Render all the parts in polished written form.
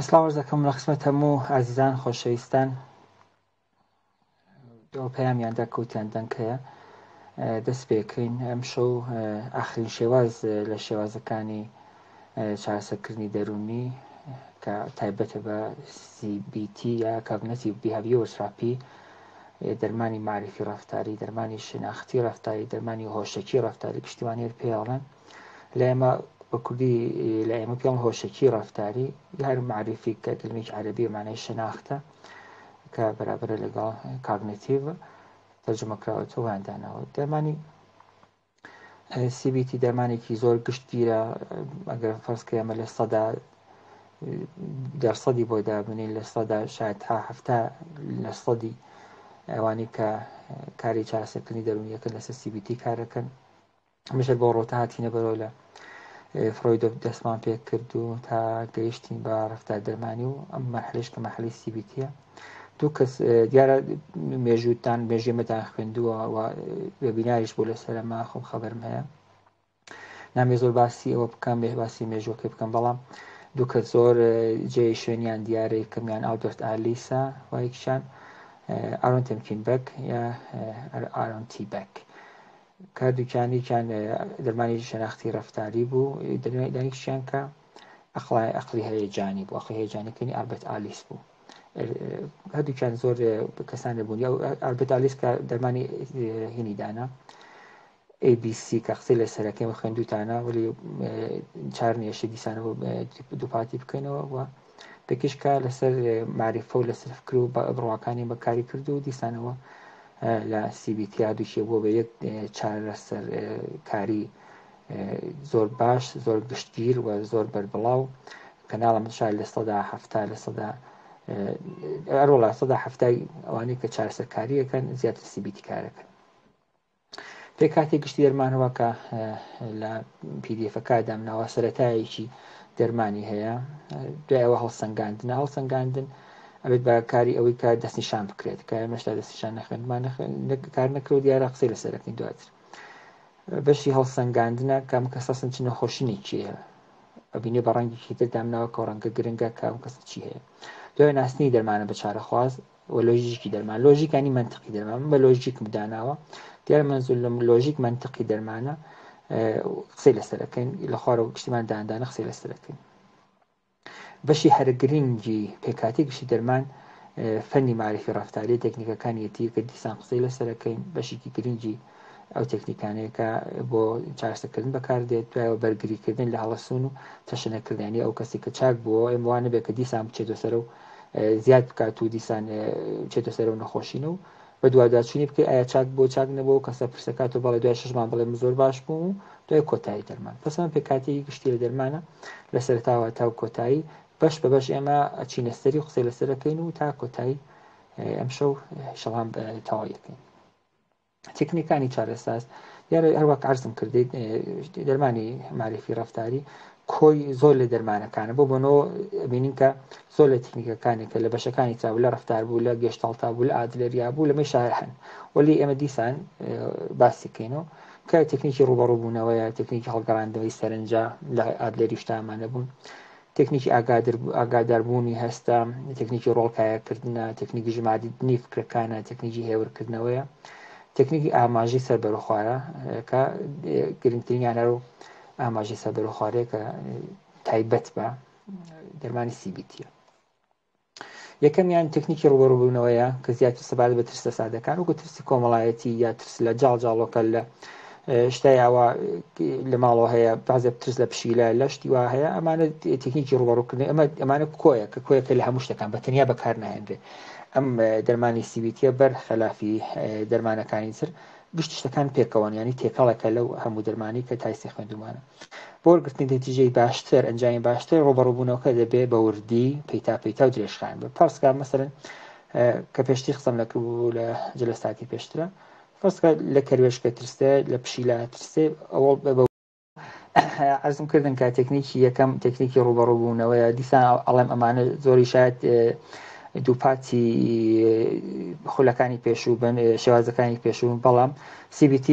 سڵاو عەرز دەکەم لە خزمەت هەموو ئازیزان خۆشەویستان. دۆ پەیامیان دا کەوتیان دەنگ هەیە. دەست پێکەین ئەم شەو ئاخرین شێواز لە شێوازەکانی چارەسەرکردنی دەروونی کە تایبەتە بە CBT یا Cognitive Behavioral Therapy، دەرمانی مەعریفی ڕەفتاری، دەرمانی شناختی ڕەفتاری، دەرمانی هۆشەکی ڕەفتاری، گشتیوانی هەر پێیاڵێن. لە ئێمە بە کوردی لە ئێمە پێڵ هۆشەکی ڕەفتاری هەر مەعریفی کە کلمێکی عەرەبی مانای شناختە کە بەرابرە لەگەڵ کاگنیتیڤ تەرجمە کراوەتەوە وایان داناوە. دەرمانی CBT دەرمانێکی زۆر گشتگیرە. ئەگەر فەرز کە ئێمە لە سەدا دەرسەدی بۆ دابنین، لە سەدا شاید تا 70 لە سەدی ئەوانەی کە کاری چارەسەرکردنی دەروونیەکەن لەسەر CBT کارەکەن. مشەر بۆ ڕۆتە هاتینە بەرەوە لە فرۆیدۆ دەستمان پێ کرد و تا گەیشتین بە ڕەفتار دەرمانی و ئەم مەرحەلەش کە مەرحەلەی CBT دوو کەس دیارە مێژووتان مێژێمەتان خوێندووە و وێبیناریش بۆ لەسەر ئەمە، خۆم خەبەرم هەیە، نامێ زۆر باسی ئەوە بکەم، بێ باسی مێژوەکەی بکەم، بەڵام دوو کەس زۆر جێ شوێنیان دیارە. یەکەمیان ئالبرت ئالیسا و یەکیشان ئارۆن تەمکین بەک یا ئارۆن تی بەک، کە دووکیان یەکیان دەرمانی شەناختی ڕەفتاری بوو، دەرمانیشیان کە ئەقڵای ئەقلی هەیەجانی بوو، ئەقلی هەیەجانەکەنی ئالبرت ئالیس بوو. هەردووکیان زۆر کەسانە بوون. ئالبرت ئالیس کە دەرمانی هینی دانا ABC کە قسەی لەسەرەکەی و خوێندوتانە، وەلی چار نییە دیسانەوە دووپاتی بکەینەوە، و پێکیش کە لەسەر مەعریفە و لەسەر فکر و بڕواکانی بەکاری کرد و دیسانەوە لە CBT دووشێ بووە بە یەک چارەسەر کاری زۆر باش، زۆر گشتگیر و زۆر بەربڵاو. کەناڵە من شاید لە 70% لە سەدا ئەرۆڵا 70% ئەوانەی کە چارەسەرکاریەکەن زیاتر CBT کارەکەن. پێکهاتەی گشتی دەرمانەوە کە لە PDF ەکە دامناوە، سەرەتایەکی دەرمانی هەیە، دوایەوە هەڵسەنگاندنە. هەڵسەنگاندن ئەبێت بە کاری ئەوەی کە دەستنیشان بکرێت، کە ئێمەشتا دەستنیشان نەخوێندمان کار نەکرد، دیارە قسەی لەسەرەکەین دواتر. بەشی هەڵسەنگاندنە کە ئەم کەسە چ نەخۆشینێکی هەیە، ئەبینێ بە ڕەنگێکی تر دامناوە کە ڕەنگە گرنگە کە ئەم کەسە چی هەیە. دوای ناسنی دەرمانە بە چارەخواز و لۆژیکی دەرمان، لۆژیکانی منطقی دەرمان، من بە لۆژیکم داناوە، دیارە منزول لە لۆژیک منطقی دەرمانە، قسەی لەسەرەکەین لە خوارەوە گشتیمان داندانە قسەی لەسەرەکەین. بەشی هەرە گرنگی پێکاتی گشتی دەرمان فەنی مەعریفی ڕەفتاری، تەکنیکەکانیەتی کە دیسان قسەی لەسەرەکەین. بەشێکی گرنگی ئەو تەکنیکانەیە کە بۆ چارەسەرکردن بەکاردێت. دوایەوە بەرگریکردن لە هەڵەسوون و تەشەنەکردنی، ئەو کەسی کە چاک بووە ئێمە وانە بێت کە دیسان بچێتە سەر و زیاد بکات و دیسان بچێتە سەر و نەخۆشین و بە دوواداچوونی بکەی ئایا چاک بۆ چاک نەبوو، کەسە پرسەکات و بەڵێ دوای 6 مانگ بڵێ من زۆر باش بووم و دوای کۆتایی دەرمان. پسەمە پێکاتێکی گشتی لە دەرمانە لە سەرەتاوە تا کۆتایی، بەش بە بەش ئێمە ئەچینە سەری قسەی لەسەرەکەین و تا کۆتایی ئەمشەو شەڵام تەواو یەکەین. تەکنیکانی چارەساز دیارە هەروەک عەرزم کردیت دەرمانی مەعریفی ڕەفتاری کۆی زۆر لە دەرمانەکانە. بۆ بۆنۆ بینین کە زۆر لە تکنیکەکانی کە لە بەشەکانی تا لە ڕفتار بوو، لە گێشتاڵتا بوو، لە ئادلەریا بوو، لەمەی شار هەن، وەلی ئێمە دیسان باسیکەینەوە کە تەکنیکی ڕوبەڕووبوونەوەیە، تەکنیکی هەڵگەڕاندنەوەی سەرنجە، لە ئادلەریشتا ئەمانە بوون، تەکنیکی ئاگاداربوونی هەستە، تەکنیکی ڕۆڵکایەکردنە، تەکنیکی ژماردنی فکرەکانە، تەکنیکی هێورکردنەوەیە، تەکنیکی ئاماژەی سەر بەرەوخوارە کە گرنگترینیان هەر ئاماژەی سەر بەرەوخوارەیە کە تایبەت بە دەرمانی CBT یە. یەکەمیان تەکنیکی ڕوبەڕوبوونەوەیە کە زیاتر سەبارەت بە ترسە سادەکان، وەکو ترسی کۆمەڵایەتی یا ترس لە جاڵجاڵۆکە، لە شتای ئاوا لە ماڵەوە هەیە، بازێ ترس لە پشیلە، لە شتی وا هەیە. ئەمانە تەکنیکی ڕوبەڕوکردن ئەمە ئەمانە کۆیە کە کۆیەکە لە هەموو شتەکان بە تەنیا بەکار ناهێنرێ. ئەم دەرمانی CBT یە بەر خەلافی دەرمانەکانی تر گشت شتەکان پێکەوەن، ینی تێکەڵێکە لەو هەموو دەرمانی کە تایسی خوێندومانە. بۆ وەرگرتنی نەتیجەی باشتر، ئەنجامی باشتر، ڕوبەڕوبوونەوەکە دەبێ بە وردی پەیتا پەیتا و درێژخایەن بێ. فەرزکە مەسەلەن کە پێشتر قسەم نەکردبوو لە جلەساتی پێشترە، فەرزکە لە کەروێشکە ترسێ، لە پشیلە ترسێ، ئەوە بە عەرزم کردن کە تەکنیکی یەکەم تەکنیکی ڕوبەڕوبوونەوەیە. دیسان ئەڵێم ئەمانە زۆری شاید دووپاتی خولەکانی پێشوو بن، شێوازەکانی پێشوو، بەڵام CBT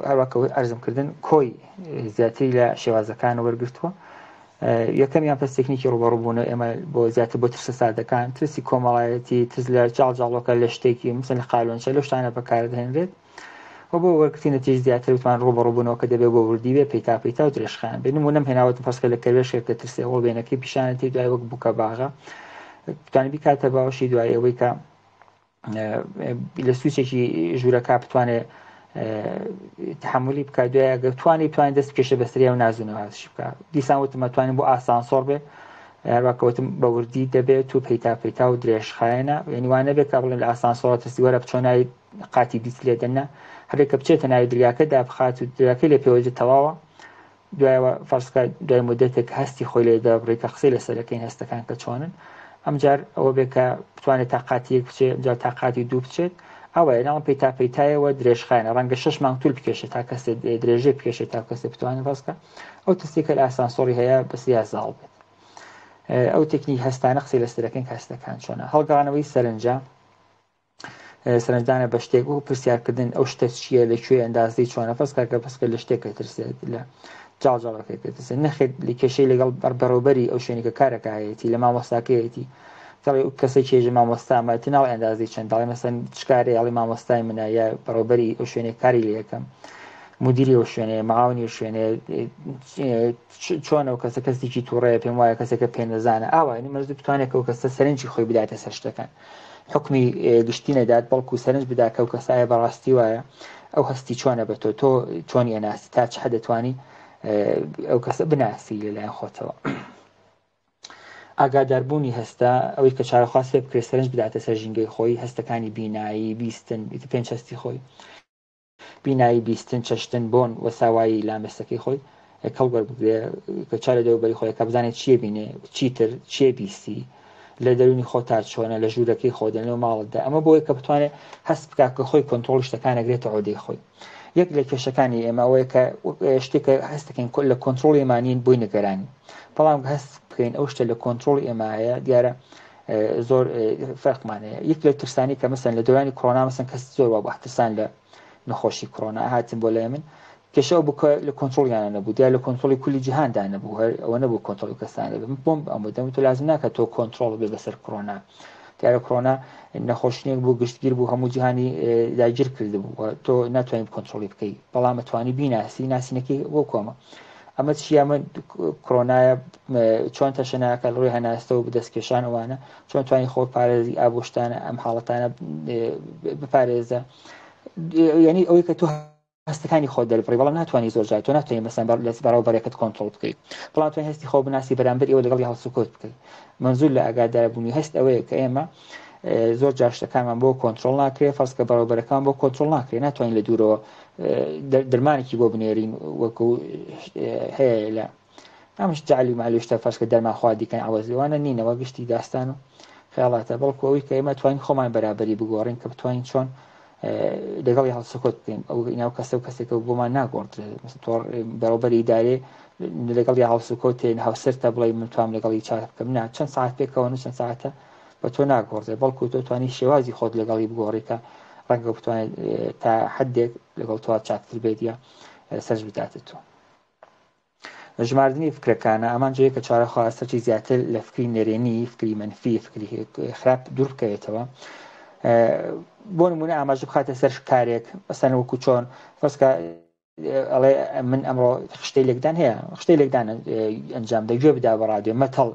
هەروەکە ئەرزم کردن کۆی زیاتری لە شێوازەکان وەرگرتووە. یەکەمیان پەس تەکنیکی ڕوبەڕوبوونەوە ئێمە بۆ زیاتر بۆ ترسە سادەکان، ترسی کۆمەڵایەتی، ترس لە جاڵجاڵۆکە لە شتێکی مثل لە قالۆنچە لەو شتانە بەکاردەهێنرێت و بۆ وەرگرتنی نەتیجەی زیاتر وتمان ڕوبەڕوبوونەوە کە دەبێت بۆ وردی بێ پەیتا پەیتا و درێژخایەن بێ. نموونەم هێناوەتم فەرزکە لە کەروێشکێک کە ترسێ وەڵ وێنەکەی پیشانەتی دوای وەک بووکە باغە بتوانێت بیکاتە باوەشی دوای ئەوەی کە لە سوچێکی ژوورەکە بتوانێت تحملی بکات دوای ئەگەر توانی بتوانێت دەست بکێشە بەسەریا و ناز و نەوازشی بکات. دیسان وتم ئەتوانین بۆ ئاسانسۆر بێ، هەروە کەوتم بە وردی دەبێت و پەیتا پەیتا و درێژخایەنە، یعنی وانە بێت کە بڵێن لە ئاسانسۆرە ترسی وەرە بچۆ ناوی قاتی 20 لێ دەنە، هەرێک کە بچێتە ناوی دریاکە دابخات و دریاکەی لێ پێوەجێ تەواوە. دوایەوە فەرزکە دوای مدەتێک هەستی خۆی لێ دەبڕی کە قسەی لەسەر دەکەین هەستەکان کە چۆنن، ئەمجار ئەوە بێ کە بتوانێت تا قاتی یەک بچێت، ئەمجار تا قاتی دوو بچێت، ئەوەیە ناڵم پەیتا پەیتایەوە درێژخایەنە، ڕەنگە شەش مانگ طول بکێشێت تا کەسێ درێژەی بکێشێت تا کەسێ بتوانێت فەرزکە ئەو ترسێک کە لە ئاسانسۆڕی هەیە بەس یا زاڵ بێت. ئەو تەکنیک هەستانە قسەی لەسەر دەکەین کە هەستەکان چۆنە. هەڵگەڕانەوەی سەرنجە، سەرنجدانە بە شتێک و پرسیارکردن ئەو شتە چییە، لە کوێ، ئەندازەی چۆنە. فەرز کە فەرز کە لە شتێک ترسێت، لە جاڵجاڵەکەی ترسێت، نەخێت لە کێشەی لەگەڵ بەڕێوبەری ئەو شوێنی کە کارەکایەتی، لە مامۆستاکەیەتی، دەڵێ ئەو کەسێک کێژە مامۆستامە، تی ناڵێ ئەندازەی چەند، دەڵێ مەسەن چ کارێ، ئەڵێ مامۆستای منە یا بەڕێوبەری ئەو شوێنێک کاری لێ یەکەم، مدیری ئەو شوێنێ، معاونی ئەو شوێنێ، چۆن ئەو کەسە کەسێکی تووڕەیە، پێم وایە کەسێکە پێنەزانە. ئاوا یعنی مەرج بتوانێت کە ئەو کەسە سەرنجی خۆی بداتە سەر شتەکان، حکمی گشتی نەدات، بەڵکو سەرنج بدا کە ئەو کەسایە بەڕاستی وایە، ئەو هەستی چۆنە بە تۆ، تۆ چۆنی ئەناسی، تا چ حد دەتوانی ئەو کەسە بناسی لەلایەن خۆتەوە. ئاگاداربوونی هەستە، ئەوەی کە چارەخواست پێ بکرێت سەرنج بداتە سەر ژینگەی خۆی، هەستەکانی بینایی، بیستن، ئیتر پێنج هەستی خۆی، بینایی، بیستن، چەشتن، بۆن و ساوایی لامێسەکەی خۆی کەڵک وەربگرێ، کە چا لە دەوروبەری خۆی کە بزانێت چییە بینێ، چیتر چییە بیستی، لە دەروونی خۆ تا چۆنە، لە ژوورەکەی خۆ دەن، لەو ماڵتدا. ئەمە بۆیە کە بتوانێت هەست بکات کە خۆی کۆنترۆڵی شتەکان ئەگرێتە عۆدەی خۆی. یەک لە کێشەکانی ئێمە ئەوەیە کە شتێک کە هەست دەکەین لە کۆنترۆڵی ئێمە نین بۆی نیگەرانین، بەڵام هەست بکەین ئەو شتە لە کۆنترۆڵی ئێمەیە، دیارە زۆر فەرقمان هەیە. یەک لە ترسانی کە مەسەن لە دەورانی کۆرۆنا مەسەن کەس زۆر وا بوو ترسان لە نەخۆشی کۆرۆنا هاتن بۆ لای من، کێشە ئەو بوو کە لە کۆنترۆڵیانە نەبوو، دیار لە کۆنترۆڵی کولی جیهاندا نەبوو، هەر ئەوە نەبوو کۆنترۆڵی کەسان نەبێ. من بۆم ئەم دەم تۆ لازم ناکە تۆ کۆنترۆڵ بێ بەسەر کۆرۆنا. دیارە کۆرۆنا نەخۆشییەک بوو گشتگیر بوو، هەموو جیهانی داگیر کردبوو و تۆ ناتوانانی کۆنترۆڵی بکەی، بەڵام ئەتوانی بیناسی، ناسینەکەی بۆ کۆمە. ئەمە چییە؟ ئەمە کۆرۆنایە، چۆن تەشەناکە لە ڕووی هەناسە و دەستکێشان ئەوانە، چۆن توانی خۆ پارێزی ئابوشتانە ئەم حاڵەتانە بپارێزە. یعنی ئەوەی کە تۆ هەستەکانی خۆت دەربڕی، بەڵام ناتوانانی زۆر جار تۆ ناتوانانی مەسەن لە بەڕێوەبەرەکەت کۆنترۆڵ بکەیت، بەڵام توانی هەستی خۆ بناسی بەرامبەر ئێوە لەگەڵی هەڵسوکەوت بکەیت. منزور لە ئاگاداربوونی هەست ئەوەیە کە ئێمە زۆر جار شتەکانمان بۆ کۆنترۆڵ ناکرێت، فەرز کە بەڕێوەبەرەکان بۆ کۆنترۆڵ ناکرێت، ناتوانین لە دوورەوە دەرمانێکی بۆ بنێرین وەکو هەیە لە ئەمش جعلی مالی شتە فەرز کە دەرمان خوا دیکەن عەوەزیوانە نینەوە گشتی داستان و خیاڵاتە، بەڵکو ئەوەی کە ئێمە توانین خۆمان بەرابەری بگۆڕین کە بتوانین چۆن لەگەڵی هەڵسوکەوت بکەین. ئەو ناو کەسە و کەسێکە بۆمان ناگۆڕدرێت، مثل تۆ بەڕێوەبەری ئیدارێ لەگەڵی هەڵسوکەوتێن هاوسەرتە بڵێ من توام لەگەڵی چاک بکەم، نا چەند ساعت پێکەوە و چەند ساعتە بە تۆ ناگۆڕدرێت، بەڵکو تۆ توانی شێوازی خۆت لەگەڵی بگۆڕی کە ڕەنگە بتوانێت تا حدێک لەگەڵ تۆ چاکتر بێت یا سەرنج بداتە تۆ. ژماردنی فکرەکانە، ئامانجەیە کە چارەخوا سەرچی زیاتر لە فکری نەرێنی، فکری مەنفی، فکری خراپ دوور بکەوێتەوە. بۆ نمونە ئاماژە بخاتە سەر کارێک، مەسەلەن وەکو چۆن فەرزکە ئەڵێ من ئەمڕۆ خشتەی لێکدان هەیە، خشتەی لێکدان ئەنجام دە، گوێ بدا بە ڕادیۆ، مەتەڵ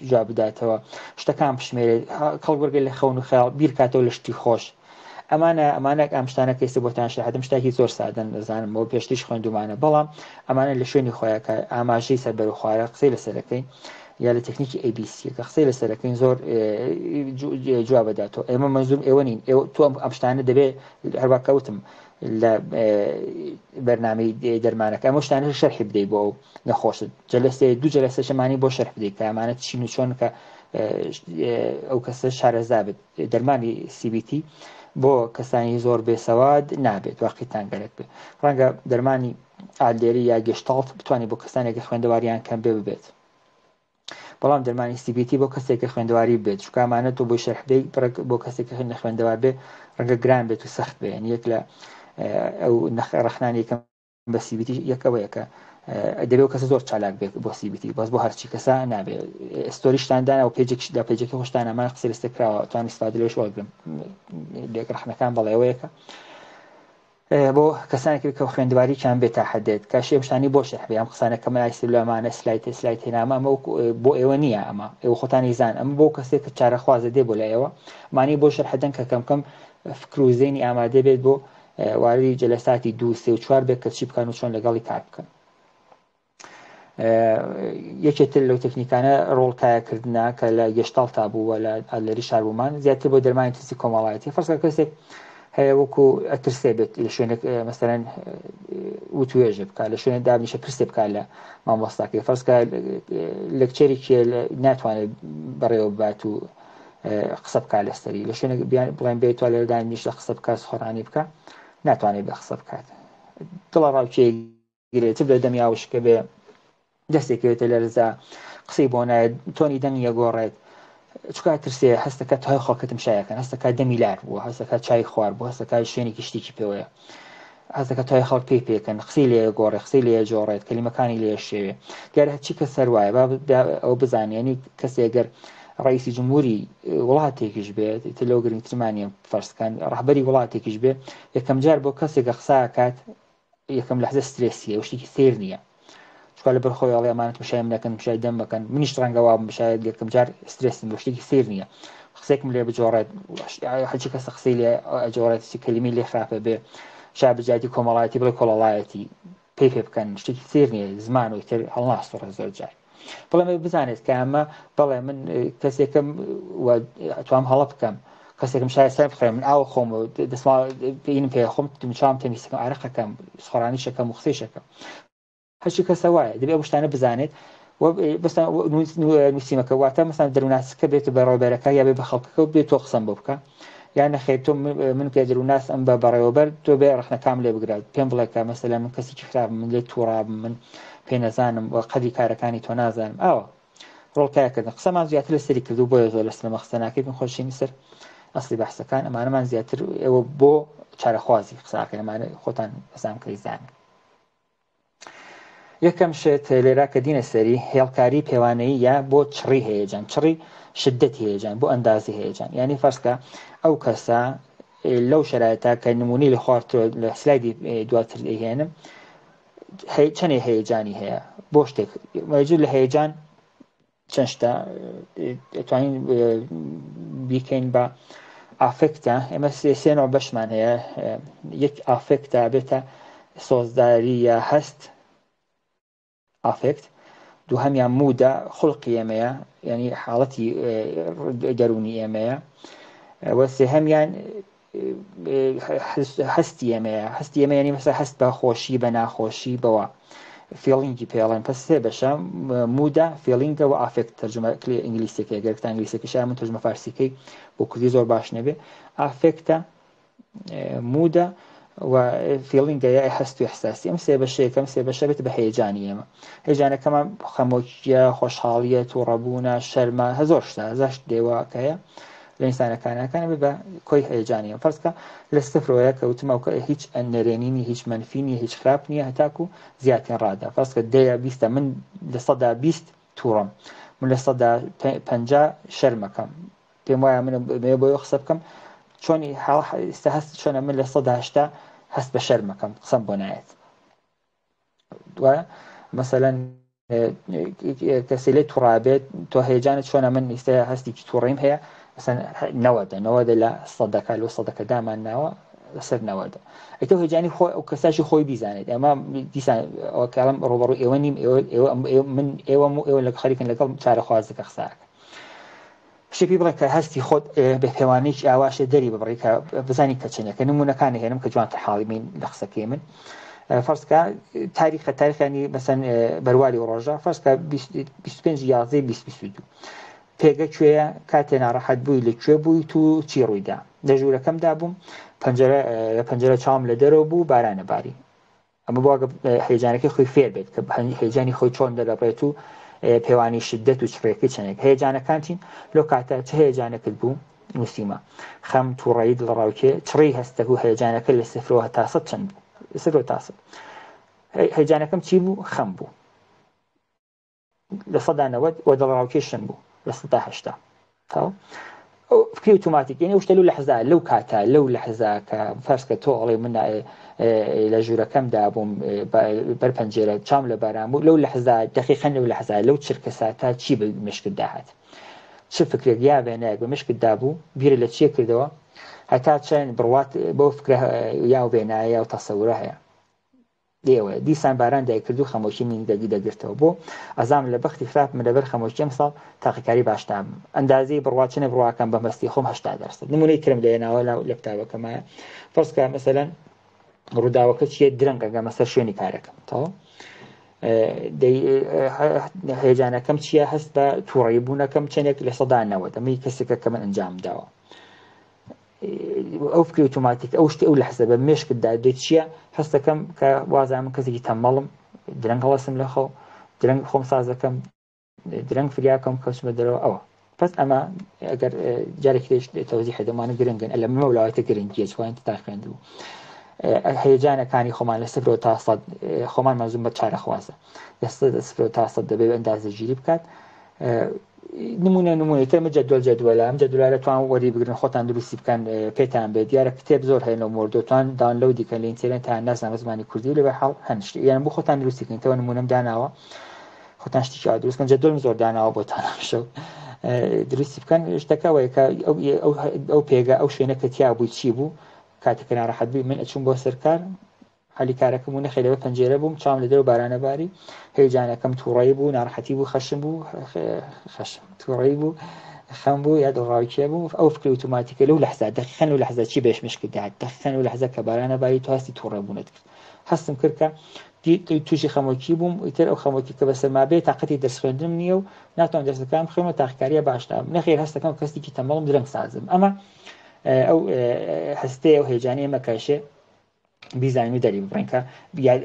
جواب بداتەوە، شتەکان بشمێرێت، کەڵک وەرگێ لە خەون و خەیاڵ، بیر کاتەوە لە شتی خۆش. ئەمانە ئەمانە ئەم شتانە کە ئێستا بۆتان شەرحدەم شتێکی زۆر سادەن دەزانم بۆ پێشتریش خوێندومانە، بەڵام ئەمانە لە شوێنی خۆیان کە ئاماژەی سەر بەرەو خوارە قسەی لەسەر دەکەین یا لە تەکنیکی ABC کە قسەی لەسەر دەکەین زۆر جواب دەداتەوە. ئێمە مەنزوم ئێوە نین، ئێوە تۆ ئەم شتانە دەبێ هەروە کەوتم لە بەرنامەی دەرمانەکە ئەمە شتانە شەرحی بدەیت بۆ ئەو نەخۆشت، جەلەسێ دوو جەلەسە شەمانی بۆ شەرح بدەیت کە ئەمانە چین و چۆن کە ئەو کەسە شارەزا بێت. دەرمانی CBT بۆ کەسانی زۆر بێسەواد نابێت، واقیتان گەرەک بێت. ڕەنگە دەرمانی ئالدێری یا گێشتاڵت بتوانێت بۆ کەسانێک کە خوێندەواریان کەم بێ ببێت، بەڵام دەرمانی CBT بۆ کەسێک کە خوێندەواری بێت، چونکە ئەمانە تۆ بۆی شەرح بدەیت، ڕێک بۆ کەسێک کە نەخوێندەوار بێ ڕەنگە گران بێت و سەخت بێ. یعنی یەک لە ئەو ڕەخنانەی کە بە CBT یەک ئەوەیە کە دەبێ کەسە زۆر چالاک بێت بۆ CBT بەس بۆ هەرچی کەسە نابێ story شتان دانا و page ێک لە page ەکە خۆشتان ئەمان قسە لەسەر کراوە توان ئیسفادە لەوەش وەرگرم لێک ڕەخنەکان بەڵێ ئەوەیەکە بۆ کەسانێک کە خوێندوارییان بێت تا حدێت کە شێمشانی بۆ شەرح بێ ئەم قسانە کە من ئایسی لەمانە slide slide هێنامە ئەمە بۆ ئێوە نییە ئەمە ئێوە خۆتانی زان ئەمە بۆ کەسێک کە چارەخوازە دێ بۆ لە ئێوە مانی بۆ شەرحدەن کە کەم کەم فکر و زەینی ئامادە بێت بۆ واردی جەلەساتی دوو سێ و چوار بێت کە چی بکەن و چۆن لەگەڵی کار بکەن. یەکێتر لەو تەکنیکانە ڕۆڵ کایەکردە کە لە گێشتاڵتا بوو لە ئادلەری شاربوومان زیاتر بۆ دەرمانی ترسی کۆمەڵایەتی فەرزکە کەسێک هەیە وەکو ئەترسێ بێت لە شوێنێک مەسەرەن وتوێژە بکە لە شوێنێک دابنیشە پرسێ بکە لە مامۆستاکەی فەرزکە lecture ێکی ناتوانێت بەڕێوە ببات و قسە بکا لەسەری لە شوێنێک بڵێن بێت تو لێردان نیشە قسە بکات خۆرانی بکە ناتوانێت بە قسە بکات دڵە ڕاوکێ گرێت لە دەمیا وشکە بێ دەستێکەوێتە لەرزە قسەی بۆ نایەت تۆنی دەنگی ئەگۆڕێت چکا ترسێ هەستەکە تای خەڵکەتم شایەکەن هەستەکە دەمی لار بووە هەستەکە چای خوار بوو هەستەکە شوێنێکی شتێکی پێوەیە هەستەکە تای خەڵک پێی پێکەن قسەی لێ گۆڕێ قسەی لێ جۆڕێت کەلیمەکانی لێ شێوێ گەر هەرچی کە سەر وایە با ئەو بزانێنی کەسێک گەر ڕئیسی جمهوری وڵاتێکیش بێت ئیتر لەو گرنگترمانە فەرزکەن ڕەهبەری وڵاتێکیش بێ یەکەم جار بۆ کەسێک قساکات یەکەم لەحزە سترێسیە و شتێکی سیر نییە چکا لەبەر خۆی ئەڵێ ئەمانە تمشای منەکەن تمشای دەم بکەن منیش ڕەنگە وابم شاید یەکەم جار سترێسم بۆ شتێکی سیر نییە قسێکم لێ بجۆڕێت هەرچی کەسە قسەی لێ ئەجۆڕێت چی کەلیمەی لێ خراپە بێ شا بجاتی کۆمەڵایەتی بڵێ کۆڵەڵایەتی پێی پێ بکەن شتێکی سیر نییە زمان و ئیتر هەڵناسوڕێ زۆر جار بەڵام بزانێت کە ئەمە بەڵێ من کەسێکم توام هەڵە بکەم کەسێکم شای سەر بخڕێ من ئاو خۆم و دەسما پێین پێ خۆم دمچام تەمیسەکەم ئارەقەکەم سخۆرانی شەکەم و قسەی شەکەم هەرچی کەسە وایە دەبێ ئەو شتانە بزانێت بەسا نووسیمەکە واتە مەسان دەروناسەکە بێت بە ڕێبەرەکە یا بێ بە خەڵکەکە و بێت تۆ قسەم بۆ بکە یان نەخێر تۆ من کە دەروناس ئەم بە بەڕێوەبەر تۆ بێ ڕەخنەکام لێ بگرە پێم بڵێ کە مەسەلەن من کەسێکی خراپم من لێت تووڕابم من پێ نەزانم و قەدری کارەکانی تۆ نازانم ئاوا ڕۆڵ کایەکردن قسەمان زیاتر لەسەری کردو بۆیە زۆر لەسەر ئەمە قسە ناکەین من خۆشین سەر ئەسلی بەحسەکان ئەمانەمان زیاتر ئێوە بۆ چارەخوازی قساکەن ئەمانە خۆتان ئەزان کەی زانن یەکەم شت لێرا کە دینە سەری هێڵکاری پێوانەییە بۆ چڕی هەیەجان چڕی شدەتی هەیەجان بۆ ئەندازی هەیەجان یعنی فەرزکە ئەو کەسە لەو شرایطە کە نمونەی لە خوارد لە سلایدی دواتر دەیهێنم چەندێ هەیەجانی هەیە بۆ شتێک مەجور لە هەیەجان چەند شتە ئەتوانین بیکەین بە affect ە ئێمە سێ نوع بەشمان هەیە یەک affect ە بێتە سۆزداری یا هەست affect دووهەمیان mood ە خولقی ئێمەیە ینی حاڵەتی دەرونی ئێمەیە وە سێهەمیان هەستی ئێمەیە هەستی ئێمە ینی مەسە هەست بە خۆشی بە ناخۆشی بەوە feeling ی پێڵێن پس سێ بەشە mood ە feeling ە و affect تەرجمە کلی ئینگلیسیەکەی گەر ئینگلیسیەکە شای من تەرجمە فارسیەکەی بۆ کوردی زۆر باش نەبێ affect ە mood ە و feeling ە یا هەست و احساسی ئەم سێ بەشەیە کەم سێ بەشە بێت بە هەیەجانی ئێمە هەیەجانەکەمان خەمۆکیە خۆشحاڵیە تووڕەبوونە شەرمە هەزۆر شتە زاشت دێواکەیە لە ئینسانەکانەکان بێ بە کۆی هەیەجانی فەرزکە لە سفرەوەیە کە وتمەوە کە هیچ نەرێنی نیە هیچ مەنفی نیە هیچ خراپ نییە هەتاکو زیاترین ڕادە فەرزکە دەیە بیستە من 20% تووڕم من 50% شەرمەکەم پێم وایە من بۆ قسە بکەم چۆنی ئێستا هەست چۆنە من 80% هەست بە شەرمەکەم قسەم بۆ نایەت دوایە مەسەلەن کەسی لێ توڕابێت تۆ هەیەجانت چۆنە من ئیستا هەستێکی تووڕیم هەیە مەسەن نەوەدە نەوەدە لە سەدەکە لۆ سەدەکە دامان ناوە لەسەر نەوەدە ئەتۆ هەیجانی خۆی ئەو کەساشی خۆی بیزانێت ئەمە دیسان ئەوە کاڵم ڕوبەڕوو ئێوە نیم ئێوە ئێوە من ئێوەم و ئێوە لە خەریکن لەگەڵ چارەخوازەکە قساکە شتێ پێی بڵێ کە هەستی خۆت بە پێوانەیەکی ئاواشێ دەری ببڕی کە بزانی کە چەندەکە نمونەکانی هێنم کە جوانتر حاڵی بین لە قسەکەی من فەرزکە تاریخە تاریخانی مەسەن بەرواری ڕۆژە فەرزکە 25 11 2022 پێگە کوێیە کاتێ ناڕەحەت بووی لە کوێ بوویت و چی ڕوویدا لە ژوورەکەمدا بووم پەنجەرە لە پەنجەرە چاوم لە دەرەوە بوو بارانە باری ئەمە بۆ هەیجانەکەی خۆی فێر بێت کە هەیجانی خۆی چۆن دەرەبڕێت و پێوانی شدەت و چڕێکی چەندێک هەیجانەکان چین لەو کاتە چ هەیجانەکەت بوو نووسیمە خەم تووڕەیی دڵەڕاوکێ چڕی هەستەک و هەیجانەکە لە سفرەوە تا سەد چەند بوو سفرەوە تا سەد. هەیجانەکەم چی بوو؟ خەم بوو 90% و دڵەڕاوکێشم بوو 80%. تەواو ئەو فکری ئۆتۆماتیک یعنی ئەو شتە لەو لەحزا لەو کاتە لەو لەحزا کە فەرز کە تۆ ئەڵێ من لە ژوورەکەمدا بووم بەر پەنجێرە چاوم لە باران بوو لەو لەحزا دەقیقەن لەو لەحزا لەو چرکە ساتە چی بە مشکت داهات چ فکرێک یا وێنەیەک بە مشکت دابوو بیرە لە چیە کردەوە هەتا چەند بڕوات بەو فکرە یا وێنایە یا تەسەورە هەیە لێوە دیسان باران دایکرد و خەمۆکی منی دەگی دەگرتەوە بۆ ئەزام لە بەختی خراپ من لەبەر خەمۆکی ئەمساڵ تاقیکاری باش نابم ئەندازەی بڕوا چەنێ بڕواکەم بە مەستی خۆم 80 دەرسەد نمونەی ترم لێناوە لە کتابەکەمایە فەرزکە مەسەلەن ڕووداوەکە چییە درەنگ ئەگەمە سەر شوێنی کارەکەم تەواو هێجانەکەم چییە هەست بە تووڕەیی بوونەکەم چەندێک 90% ئەمەی کەسێکە کە من ئەنجام داوە ئەو فکری ئۆتۆماتیک ئەو شتی ئەو لەحزە بە مێشکتدا دێت چییە هەستەکەم کە وازانم من کەسێکی تەمەڵم درەنگ هەڵەسم لە خەو درەنگ خۆم ساز دەکەم درەنگ فریاکەم کەوتمە دەرەوە ئەوە پس ئەمە ئەگەر جارێکی تریش تەوزیح دەمانە گرنگن لە مەولاوەتە گرنگیە چوانین تا خوێندبوو هەیەجانەکانی خۆمان لە سفرەوە تا سەد خۆمان مەزوم بە چارەخوازە لە سفرەوە تا سەد دەبێت ئەندازە ژیری بکات نمونە نمونە تر مجە دۆل جەدوەلە ئەم جەدولارە توان وەری بگرن خۆتان دروستی بکەن پێتان بێت دیارە کتێب زۆر هەیە لەو مۆردۆ توان داونلۆدی کەن لە ئینتەرنێت تا نازانم بە زمانی کوردی لە حاڵ هەن شتی یان بۆ خۆتان دروستی کەن تەوە نمونەم داناوە خۆتان شتێکی ئاوا دروست کەن جەدوەلم زۆر داناوە بۆتان شەو دروستی بکەن شتەکە وەیە کە ئەو پێگە ئەو شوێنە کە تیا بووی چی بوو کاتێک کە ناڕەحەت بووی من ئەچوم بۆ سەرکار حەلی کارەکەم و نەخێر لەبەر پەنجێرە بووم چاوم لە دەرەوە بارانە باری هەیجانەکەم تووڕەیی بوو ناڕەحەتی بوو خەشم بوو خەشم تووڕەیی بوو خەم بوو یا دڵڕاوکێ بوو ئەو فکری ئۆتۆماتیکە لەو لەحزە دەقیقەن لەو لەحزە چی بێش مشکت دەهات دەقیقەن لەو لەحزە کە بارانە باری تو هەستی تووڕە بوونت کرد هەستم کرد کە تووشی خەمۆکی بووم ئیتر ئەو خەمۆکی کە بەسەرما بێ تاقەتی دەرس خوێندنم نییە و ناتوانم دەرسەکان بخوێنم تاقیکاریە باش نابم نەخێر هەستەکەم کەسێکی تەمەڵم درەنگ سازم ئەمە ئەو هەستەیە و هێجانەیە مەکەشێ بیزانین و دەری ببڕین کە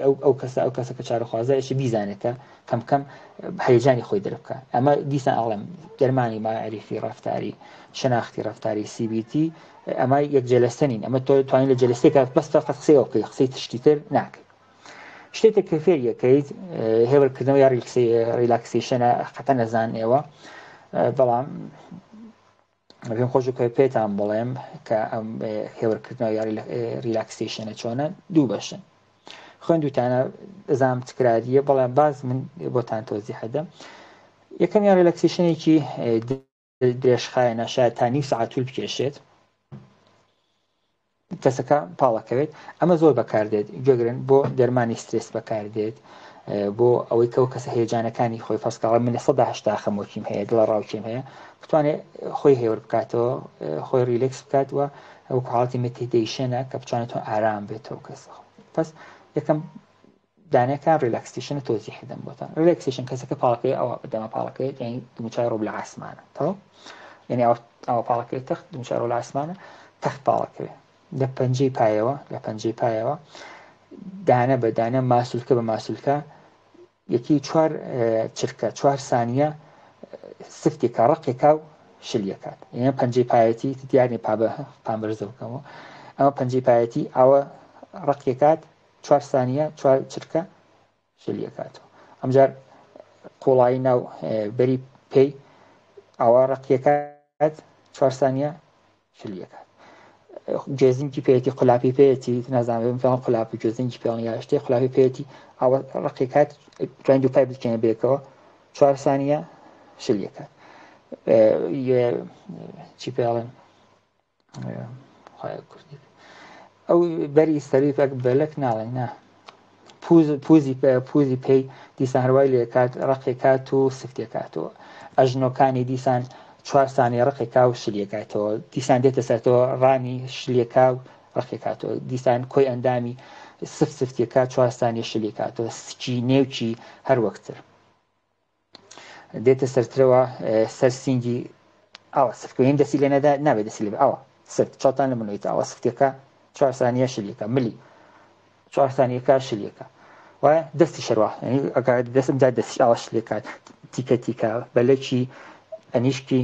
ئەو ئەو کەسە ئەو کەسە کە چارەخوازە ئێشی بیزانێت کە کەم کەم هەیجانی خۆی دەربکە ئەمە دیسان ئەڵێم دەرمانی ماعریفی ڕفتاری شناختی ڕفتاری CBT ئەمە یەک جەلەسە نین ئەمە تۆ توانین لە جەلەسێکە بەس فقط قسەی بکەی قسەی تشتی تر ناکەی شتێکە کە فێر یەکەیت هێورکردنەوە یا relaxation ە قەتە نەزان ئێوە بەڵام پێم خۆش کە پێتان بڵێم کە ئەم هێورکردنەوە یا relaxation ە چۆنە دوو بەشن خوێندوتانە ئەزام تکراریە بەڵام باز من بۆتان تۆزی حەدەم یەکەم یان relaxation ێکی درێژخایەنە شاید تا نیو سەعات طول بکێشێت کەسەکە پاڵەکەوێت ئەمە زۆر بەکاردێت گوێگرن بۆ دەرمانی سترێس بەکاردێت بۆ ئەوەی کە کەسە هێجانەکانی خۆی فەسکاڵە من 80% خەمۆکیم هەیە دڵە ڕاوکێم هەیە بتوانێت خۆی هێور بکاتەوە خۆی ریلکس بکات و ئەو حاڵەتی meditation ە کە بتوانێت ئارام بێتەوە کەسە پس یەکەم دانەکان relaxation تۆزیح دەم بۆتان relaxation کەسەکە پاڵەکەی ئەوە دەمە پاڵەکەی یعنی دموچای ڕوو لە ئاسمانە تەواو یعنی ئەوە ئەوە پاڵەکەی تەخت دموچای ڕوو لە ئاسمانە تەخت پاڵەکەوێ لە پەنجەی پایەوە لە پەنجەی پایەوە دانە بە دانە ماسولکە بە ماسولکە یەکی چوار چرکە چوار سانیە سفتێکە ڕقێکا و شلیەکات یعنی پەنجەی پایەتی دیارنی پا بە پام بەرزە بکەمەوە ئەمە پەنجەی پایەتی ئەوە ڕقێکات چوار سانیە چوار چرکە شلی ئەکاتەوە ئەمجار قوڵایی ناو بەری پێی ئەوە ڕقیەکات چوار سانیە شلی ئەکات گوێزینکی پێیەتی قولاپی پێیەتی نازانم فێڵ قولاپی گوێزینکی پێڵ یا شتێ قولاپی پێیەتی ئەوە ڕقیکات توانین دوو پای بچێنە بێکەوە چوار سانیە شلیەکات چی پێڵێن کوردی ئەو بەری سەری پەک بەلک ناڵێن نا پوزی پوزی پێی دیسان هەروای لێکات ڕقێکات و سفتێکاتەوە ئەژنۆکانی دیسان چوار سانی ڕقێکا و شلیەکاتەوە دیسان دێتە سەرەوە ڕانی شلێکا و ڕقێکاتەوە دیسان کۆی ئەندامی سفت سفتێکا چوار سانی شلیکاتەوە سکی نێوکی هەر وەکتر دێتە سەرترەوە سەر سینگی ئاوا سفکەین دەستی لێ نەدا نابێت دەستی لێ ئاوا سفت چاوتان لە منەوەی ئاوا سفتەکە چوار سانیە شلیەکە ملی چوار سانیەکە شلیەکە وایە دەستی شەروە ئەگەر دەستم دا دەستی ئاوا شلێکات تیکە تیکە بەلەکی ئەنیشکی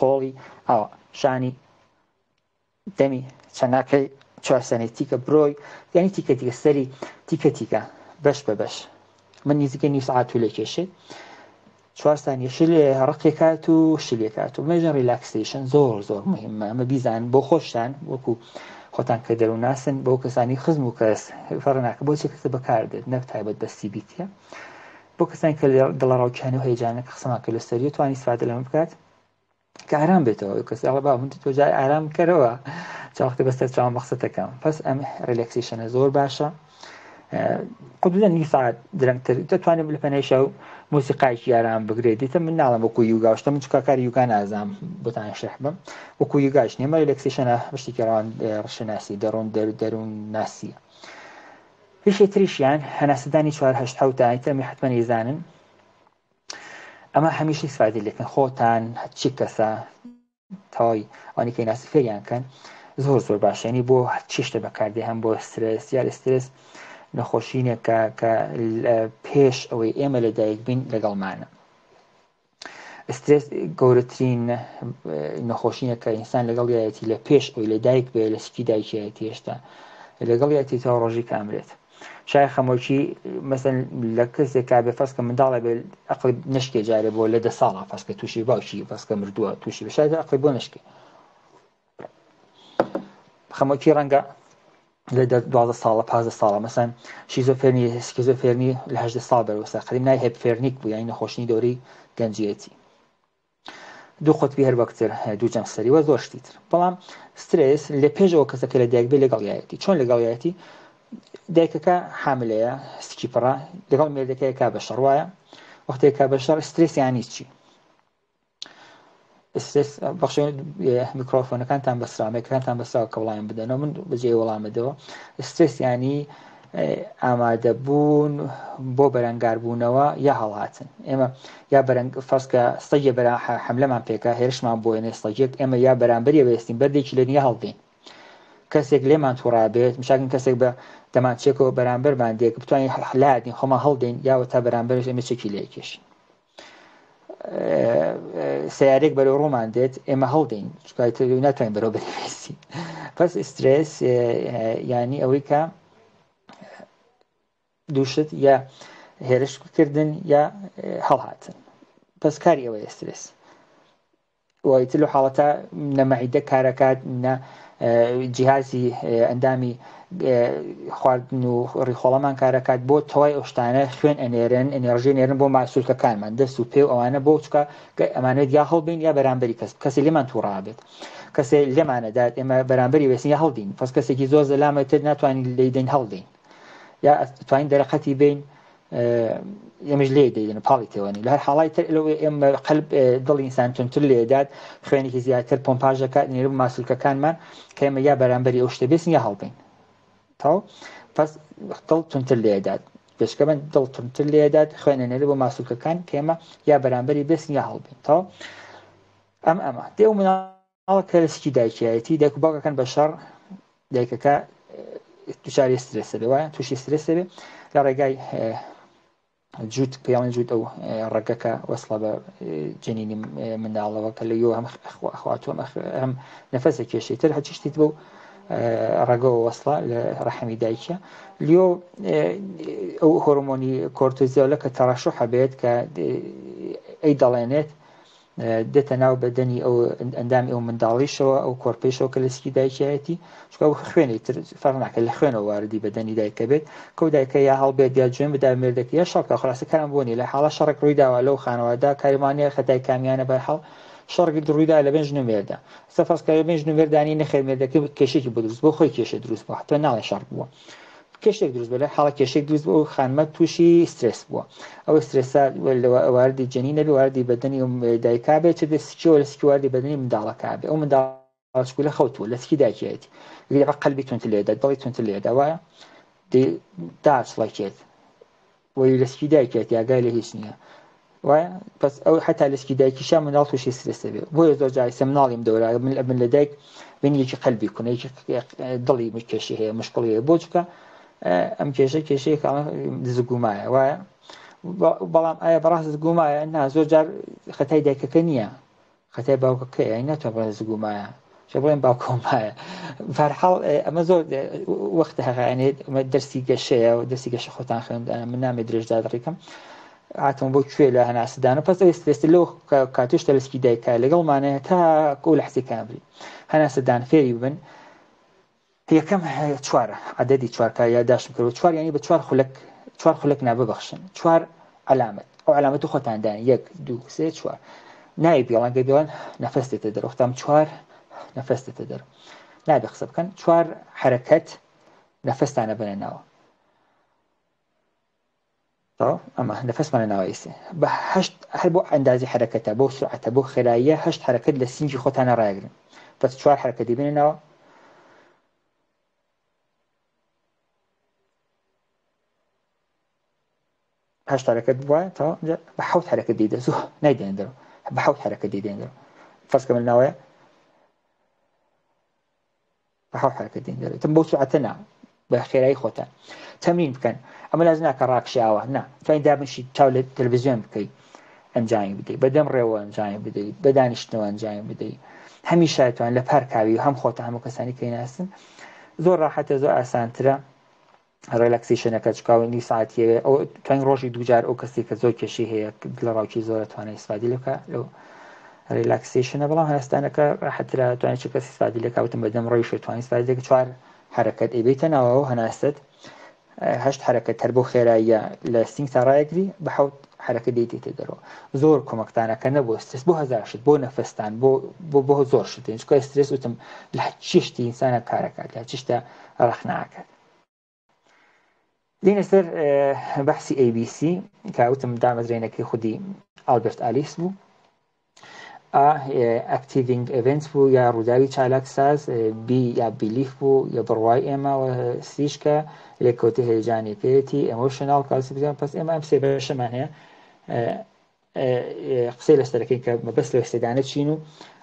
قۆڵی ئاوا شانی دەمی چەناکەی. چوارسانێ تیکە برۆی یعنی تیکە تیکە سەری تیکە تیکە بەش بە بەش من نزیکە نیو سعات و لێ کێشێت چوار سانیە شل ڕقێکات و شلێکات و مێژە relaxation زۆر زۆر مهمە ئەمە بیزان بۆ خۆشتان وەکو خۆتان کە دەروونناسن بۆ کەسانی خزم و کەس فەرناکە بۆ چه کەسە بەکاردێت نەک تایبەت بە CBT ە بۆ کەسانی کە دڵەڕاوکیان و هەیجانە کە قسەمان کرد لەسەریە توانی استفادە لەمە بکات کە ئارام بێتەوە کەس ئەڵێ با من تۆ جار ئارام کەرەوە چاوەختە بەسەر چاوم بە قسەتەکەم پس ئەم relaxation ە زۆر باشە قدودا نیو ساعت درەنگتر دەتوانێت لە پەنای شەو مۆسیقایکی ئارام بگرێت دیتە من ناڵم وەکو یوگا شتە من چکا کاری یوگا نازانم بۆتان شرح بم وەکو یوگاش نییە relaxation ە شتێکی ڕەوان ڕشناسی دەڕون دەر دەروون ناسیە هیچێ تریشیان هەناسەدانی چوار هەشت حەوتە ئیتر حتمما ئەیزانن ئەمە هەمیشە ئیسفادەی لێکەن خۆتان هەرچی کەسە تەواوی ئەوانی کە ناسی فێریان کەن زۆر زۆر باشێنی بۆ هەرچی شتە بەکاردێ هەم بۆ سترێس یار سترێس نەخۆشینێکە کە پێش ئەوەی ئێمە لەدایک بین لەگەڵمانە سترێس گەورەترین نەخۆشینە کە ئینسان لەگەڵ یایەتی لە پێش ئەوی لە دایک بێ لە سکی دایکیەتی هێشتا لەگەڵ یاتی تا ڕۆژی کامرێت شای خەمۆکی مەسەن لە کەسێکا بێ فەسکە منداڵە بێ ئەقلی نشکێ جارێ بۆ لە دە ساڵە فەسکە تووشی باوکی فەسکە مردووە تووشی بە شاید ئەقلی بۆ نشکێ خەمۆکی ڕەنگە لە 12 ساڵە 15 ساڵە مەسەن شیزۆفێرنی سکیزۆفێرنی لە 18 ساڵ بەرەوسا قەدیم نای هێپفێرنیک بوو یانی نەخۆشنی دەورەی گەنجیەتی دوو قوتبی هەر وەکتر دوو جەمسەری وە زۆر شتی تر بەڵام سترێس لە پێشەوە کەسەکە لە دایک بێ لەگەڵ یایەتی چۆن لەگەڵ یایەتی دایکەکە حاملەیە سکی پڕە لەگەڵ مێردەکەی کا بە شەڕ وایە وەختێک کا بە شەڕ سترێس یانی چی سترێس بەخشێ میکرۆفۆنەکانتان بەسرا مێکرانتان بەسراوە کە وڵایم بدەنەوە من بەجێ وەڵام بدەوە سترێس ینی ئامادەبوون بۆ بەرەنگاربوونەوە یا هەڵهاتن ئێمە یا بەرەنگ فەرزکە سەگێ بەرا حەملەمان پێکا هێرشمان بۆ ێنێ سەگێک ئێمە یا بەرامبەری وێستین بەردێکی لە نیە هەڵدێین کەسێک لێمان توڕابێت مشاکن کەسێک بە دەمانچێکەوە بەرامبەرمان دێک بتوانین لادین خۆمان هەڵدێین یاوە تا بەرامبەرش ئێمە چێکی لێکێشین سیارێک بەرەو ڕوومان دێت ئێمە هەڵدەین چکایتر ناتوانین بەرەو بەری پس ئسترێس ینی ئەوەی کە دووشت یا هێرش کردن یا هەڵهاتن پس کاری ئەوەیە سترێس و ئیتر لەو حاڵەتە نە مەعیدە کارەکات نە جیهازی ئەندامی خواردن و ڕیخۆڵەمان کارەکات بۆ تەوای ئەو شتانە خوێن ئەنێرن ئەنێرژی نێرن بۆ ماسولکەکانمان دەست و پێ و ئەوانە بۆ چکە ئەمانێت یا هەڵبین یا بەرامبەری کەس کەسی لێمان تووڕابێت کەسێ لێمانەدات ئێمە بەرامبەری وێسین یا هەڵدین پس کەسێکی زۆر زەلامە تر ناتوانین لێدەین هەڵدین یا توانین دەرەقەتی بین ئێمەش لێ دەیدن پاڵی تێوەنی لە هەر حاڵی تر لەو ئێمە قەلب دڵی ئینسان تونتر لێدات خوێنێکی زیاتر پۆمپاژ دەکات نێر ماسولکەکانمان کە ئێمە یا بەرامبەری ئەو شتە بێسن یا هەڵبین تاو پس دڵ تونتر لێدات پێشکە من دڵ تونتر لێدات خوێنە نێر بۆ ماسولکەکان کە ئێمە یا بەرامبەری بێسن یا هەڵبین تاو ئەم ئەمە دێ و مناڵ کە لە سکی دایکیایەتی دایک و باوکەکان بە شەڕ دایکەکە دوچاری سترێسە بێ وایە تووشی سترێسە بێ لە ڕێگای جووت پێیان جووت ئەو ڕەگەکە وەسڵە بە جنینی منداڵەوە کە لە یۆ هەم خواتوە هەم نەفەسە کێشەی تر هەرچی شتیت بۆ ڕەگەوە وەسڵە لە ڕەحمی دایکە لیۆ ئەو هۆرمۆنی کۆرتیزۆلە کە تەڕەشح هەبێت کە ئەی دەڵێنێت دێتە ناو بەدەنی ئەو ئەندامی ئەو منداڵیشەوە ئەو کۆرپەیشەوە کە لە سکی دایکیایەتی چونکە ئەو خوێنی تر فەرق ناکە لە خوێنەوە واردی بەدەنی دایکە بێت کەو دایکە یا هەڵبێت یا جوێن بدا مێردەکە یا شەڕکە خلاصە کارم بۆ نیە لە حاڵە شەڕێک ڕووی داوە لەو خانەوادە کاریمانە خەتای کامیانە بەرحاڵ شەڕێک ڕوویدا لە بێن ژن و مێردە سە فەرز کە لە بێن ژن و مێردانی نەخێر مێردەکە کێشێکی بۆ دروست بۆ خۆی کێشە دروست بوو حتمما ناڵێ شەڕ بووە کێشێک دروست بوو لە حاڵە کێشێک دروست بوو ئەو خانمە تووشی سترێس بووە ئەو سترێسە واردی جەنی نەبێ واردی بەدەنی دایکا بێ چ سکیەوە لە سکی واردی بەدەنی منداڵەکە بێ ئەو منداڵ چکولە خەوتووە لە سکی دایکیەتی لێ قەلبی توندتر لێدات دڵی توندتر لێدا وایە داچڵەکێت وەی لە سکی دایکیەتی ئاگای لە هیچ نییە وایە پس ئەو حتا لە سکی دایکیشا منداڵ تووشی سترێس دەبێت بۆیە زۆر جار ئێستا مناڵیم دەورا من ئەبن لە دایک بین یەکی قەلبی کونە یەکی دڵی کێشی هەیە مشکڵی هەیە بۆ چکە ئەم کێشە کێشەیە زگومایە وایە بەڵام ئایا بەڕاست زگومایە نا زۆر جار خەتای دایکەکە نییە خەتای باوکەکەیە ناتوان بڵێن زگومایە. شە بڵێن باوکم مایە. بەهەرحاڵ ئەمە زۆر وەختە هەغایانێت، ئەمە دەرسی گەشەیە و دەرسی گەشە خۆتان خوێند، من نامێ درێژدا دەڕیکەم. هاتم بۆ کوێ لە هەناسەدان و پس ئەو سترێس لەو کاتێش تەلسکی دایکە لەگەڵمانەیە تا ئەو لەحزەی کە ئەمری هەناسەدان فێری ببن. یەکەم چوارە، عەدەدی چوار کە یاداشتم کردەوە، چوار یعنی بە چوار خولەک، چوار خولەک ناببەخشن، چوار عەلامەت، ئەو عەلامەت خۆتان دان، یەک دوو سێ چوار، ناوی بێڵان، گەر بێڵان نەفەس دێتە دەرەوە، وەختام چوار نەفەس دێتە دەرەوە، نابێ قسە بکەن، چوار حەرەکەت نەفەستانە بنە ناوە. تەواو ئەمە نەفەسمانە ناوە ئیسێ بە هەشت، هەر بۆ ئەندازی حەرەکەتە، بۆ سرعەتە، بۆ خێراییە، هەشت حەرەکەت لە سینگی خۆتانە ڕاگرن. بەس چوار حەرەکەتی بنە ناوە. هەشت حەرەکەت بووە، تەواو بە حەوت حەرەکەت دێ دەزوو نایدێنە دەرەوە، بە حەوت حەرەکەت دێ دێنە دەرەوە. فەرز کە من ناوەیە بە حەوت حەرەکەت دێن دەرەوە، تم بەو سرعەتە نا، بە خێرایی خۆتان تەمرین بکەن. ئەمە لازم ناکە ڕاکشاوە، نا، توانین دابنیشی چاو لە تەلەڤیزیۆن بکەی ئەنجامی بدەی، بە دەم ڕێوە ئەنجامی بدەی، بە دانیشتنەوە ئەنجامی بدەی. هەمیشە توان لە پارکاوی و هەم خۆتە هەموو کەسانی کە ناسن زۆر ڕاحەتە، زۆر ئاسانترە relaxation ەکە، چکاو نیو ساعتیە ئەو توانین ڕۆژی دووجار ئەو کەسێک کە زۆر کێشەی هەیە لە ڕاوکی زۆرە توانای ئیسفادی لێ بکە لەو relaxation ە، بەڵام هەستانەکە ڕاحەترە، توانین چ کەس ئیسفادی لێ کاوتم بەدەم ڕۆیش توانین ئیسفادی لێ چوار حرەکەت ئەیبەیتە ناوەوە هەناستت هەشت حرەکەت هەر بۆ خێراییە لە سینگ تا ڕایەگری، بە حەوت حرەکە دێیتێتە دەرەوە. زۆر کۆمەکتانەکە نەبوو سترس بۆ هەزار شت، بۆ نەفەستان، بۆ بۆ بۆ زۆر شت، چونکە سترس وتم لە چی شتی ئینسانە کارەکات، لە چی شتە ڕەخناکات. دێنە سەر بەحسی ABC کە وتم دامەزرێنەکەی خودی ئالبرت ئالیس بوو. A activating event بوو یا ڕووداوی چالاک ساز، B یا belief بوو یا بڕوای ئێمە، و C یش کە لێکەوتەی هەیجانیەکەیەتی emotional کاسی بزان. پس ئێمە ئەم سێ بەشەمان هەیە قسەی لەسەرەکەین کە مەبەست لەو سێدانە چین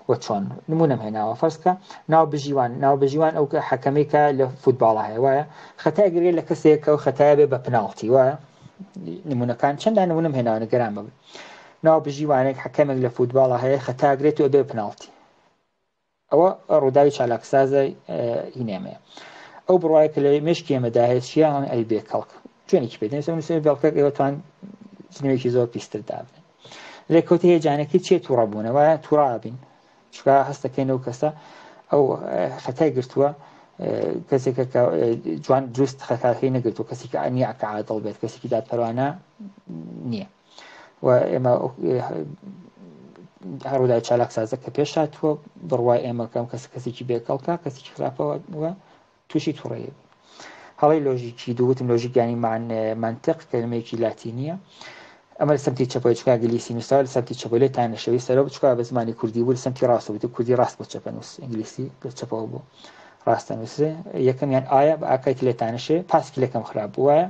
و چۆن. نمونەم هێناوە، فەرزکە ناو بژیوان، ناو بژیوان ئەو حەکەمەی کە لە فوتباڵە هەیە وایە خەتای گرێ لە کەسێک کە ئەو خەتایە بێ بە پناڵتی وایە. نمونەکان چەندان نمونەم هێناوە، نگەران مەبن. ناو بژیوانێک حەکەمێک لە فوتباڵە هەیە خەتا گرێت و بێ پناڵتی، ئەوە ڕووداوی چالاکسازە هینێمەیە. ئەو بڕوایە کە لە مێشکی ئێمەدا هەیە چییە؟ ئەی بێ کەڵک جوێنێکی پێ دێن. نووسێ بێڵکەک ئێوەتان جنێوێکی زۆر پیستر دابنێن. لێکەوتەی هەیجانەکەی چییە؟ تووڕەبوونە وایە، تووڕابین چونکە هەستەکەین ئەو کەسە ئەو خەتای گرتووە، کەسێکە کە جوان دروست خەتاکەی نەگرتووە، کەسێکی نییە کە عادڵ بێت، کەسێکی دادپەروانە نییە. و ئێمە هەڕوودای چالاک سازە کە پێش هاتووە بڕوای ئێمە کەم کەس کەسێکی بێکەڵکە، کەسێکی خراپەوە تووشی تووڕەیە. هەڵەی لۆژیکی دووتم، لۆژیک یانی منطق، کەلمەیەکی لاتینیە. ئەمە لە سمتی چەپەوە چکا ئینگلیسی نووسراوە، لە سمتی چەپەوە لێتان نەشەوی سەرەوە چکا بە زمانی کوردی بوو، لە سمتی ڕاستەوە بوو، کوردی ڕاست بۆ چەپە نووس، ئینگلیسی لە چەپەوە بوو ڕاستە نووسرێ. یەکەمیان ئایا بە ئاکای لێتانەشێ پاسکیلەکەم خراپ بوو وایە،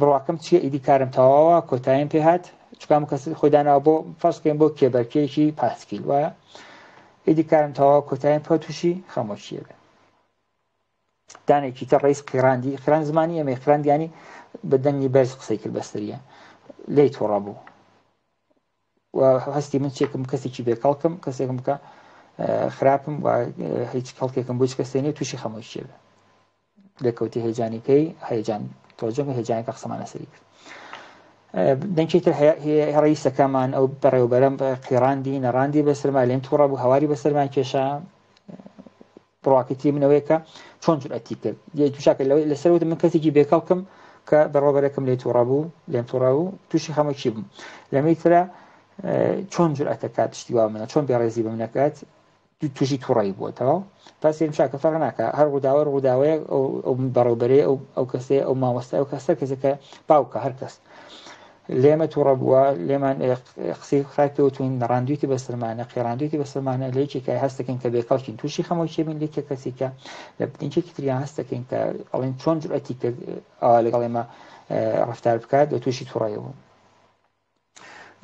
بڕواکەم چییە؟ ئیدی کارم تەواوە، کۆتاییم پێ هات، چکام کەس خۆی داناوە بۆ فەرزکەین بۆ کێبەرکێکی پاسکیل وایە، ئیدی کارم تەواوە، کۆتاییم پێ تووشی خەمۆکییە بێ. دانێکی تر ڕئیس قیراندی، قیران زمانی ئێمەی، قیراند یانی بە دەنگی بەرز قسەی کرد بەسەریە، لێی تووڕە بوو و هەستی من چێکم کەسێکی بێکەڵکم، کەسێکم کە خراپم و هیچ کەڵکێکم بۆ هیچ کەسێ نییە، تووشی خەمۆکییە بێ. لێکەوتی هەیجانیکەی هەیجان تۆجەم هەیجانەکە قسەمان لەسەری کرد. دەنگی تر ڕئیسەکەمان ئەو بەڕێوبەرم قیراندی نەڕاندی بەسەرما، لێم تووڕە بوو، هەواری بەسەرمان کێشا. بڕواکەی تری من ئەوەیە کە چۆن جورئەتی کرد تووشاکە لەسەر وتم من کەسێکی بێکەڵکم کە بەڕێوبەرەکەم لێ تووڕە بوو، لێم تووڕە بوو، تووشی خەمۆکی بووم. لەمەی ترە چۆن جورئەتەکات شتی وا منە، چۆن بێڕێزی بە منەکات، تووشی تووڕەیی بووە. تەواو پاس سەیرم چاکە، فەرق ناکە، هەر ڕووداوە ڕووداوەیە، ئەو بەڕێوبەرەیە، ئەو کەسەیە، ئەو مامۆستا، ئەو کەسە، کەسێکە باوکە، هەر کەس لێمە تووڕە بووە، لێمان قسەی خراپ پێوتوین، نەڕاندویتی بەسەرمانە، قێڕاندویتی بەسەرمانە. لە یەکێکە هەستەکەین کە بێکەڵکین، تووشی خەمۆکی بین، لە یەکێک کەسێکە لە بنکێکی تریان هەستەکەین کە ئەڵێن چۆن جورئەتی کرد ئەوە لەگەڵ ئێمە ڕەفتار بکات و تووشی تووڕەیی بوون.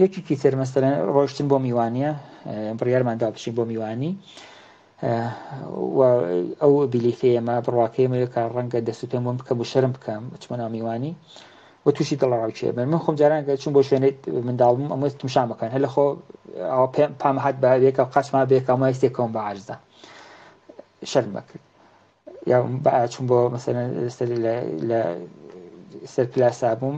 یەکێکی تر مەسەلەن ڕۆشتن بۆ میوانیە، بڕیارمان دا بچین بۆ میوانی و ئەو belief ەی ئێمە بڕواکەی ئێمە کە ڕەنگە دەست و پێم بۆم بکەم و شەرم بکەم بچمە ناو میوانی و تووشی دڵەڕاوکێ بن. من خۆم جاران کە چوون بۆ شوێنێ منداڵ بووم ئەمە تمشام بکەن، هەر لە خۆ ئەوە پام هات بە یەکە قاچما بێکە ئەمە هیچ تێکەوم بە عەرزدا. شەرمە کرد یا چون بۆ مەسەلەن سەر لە سەر کلاسا بووم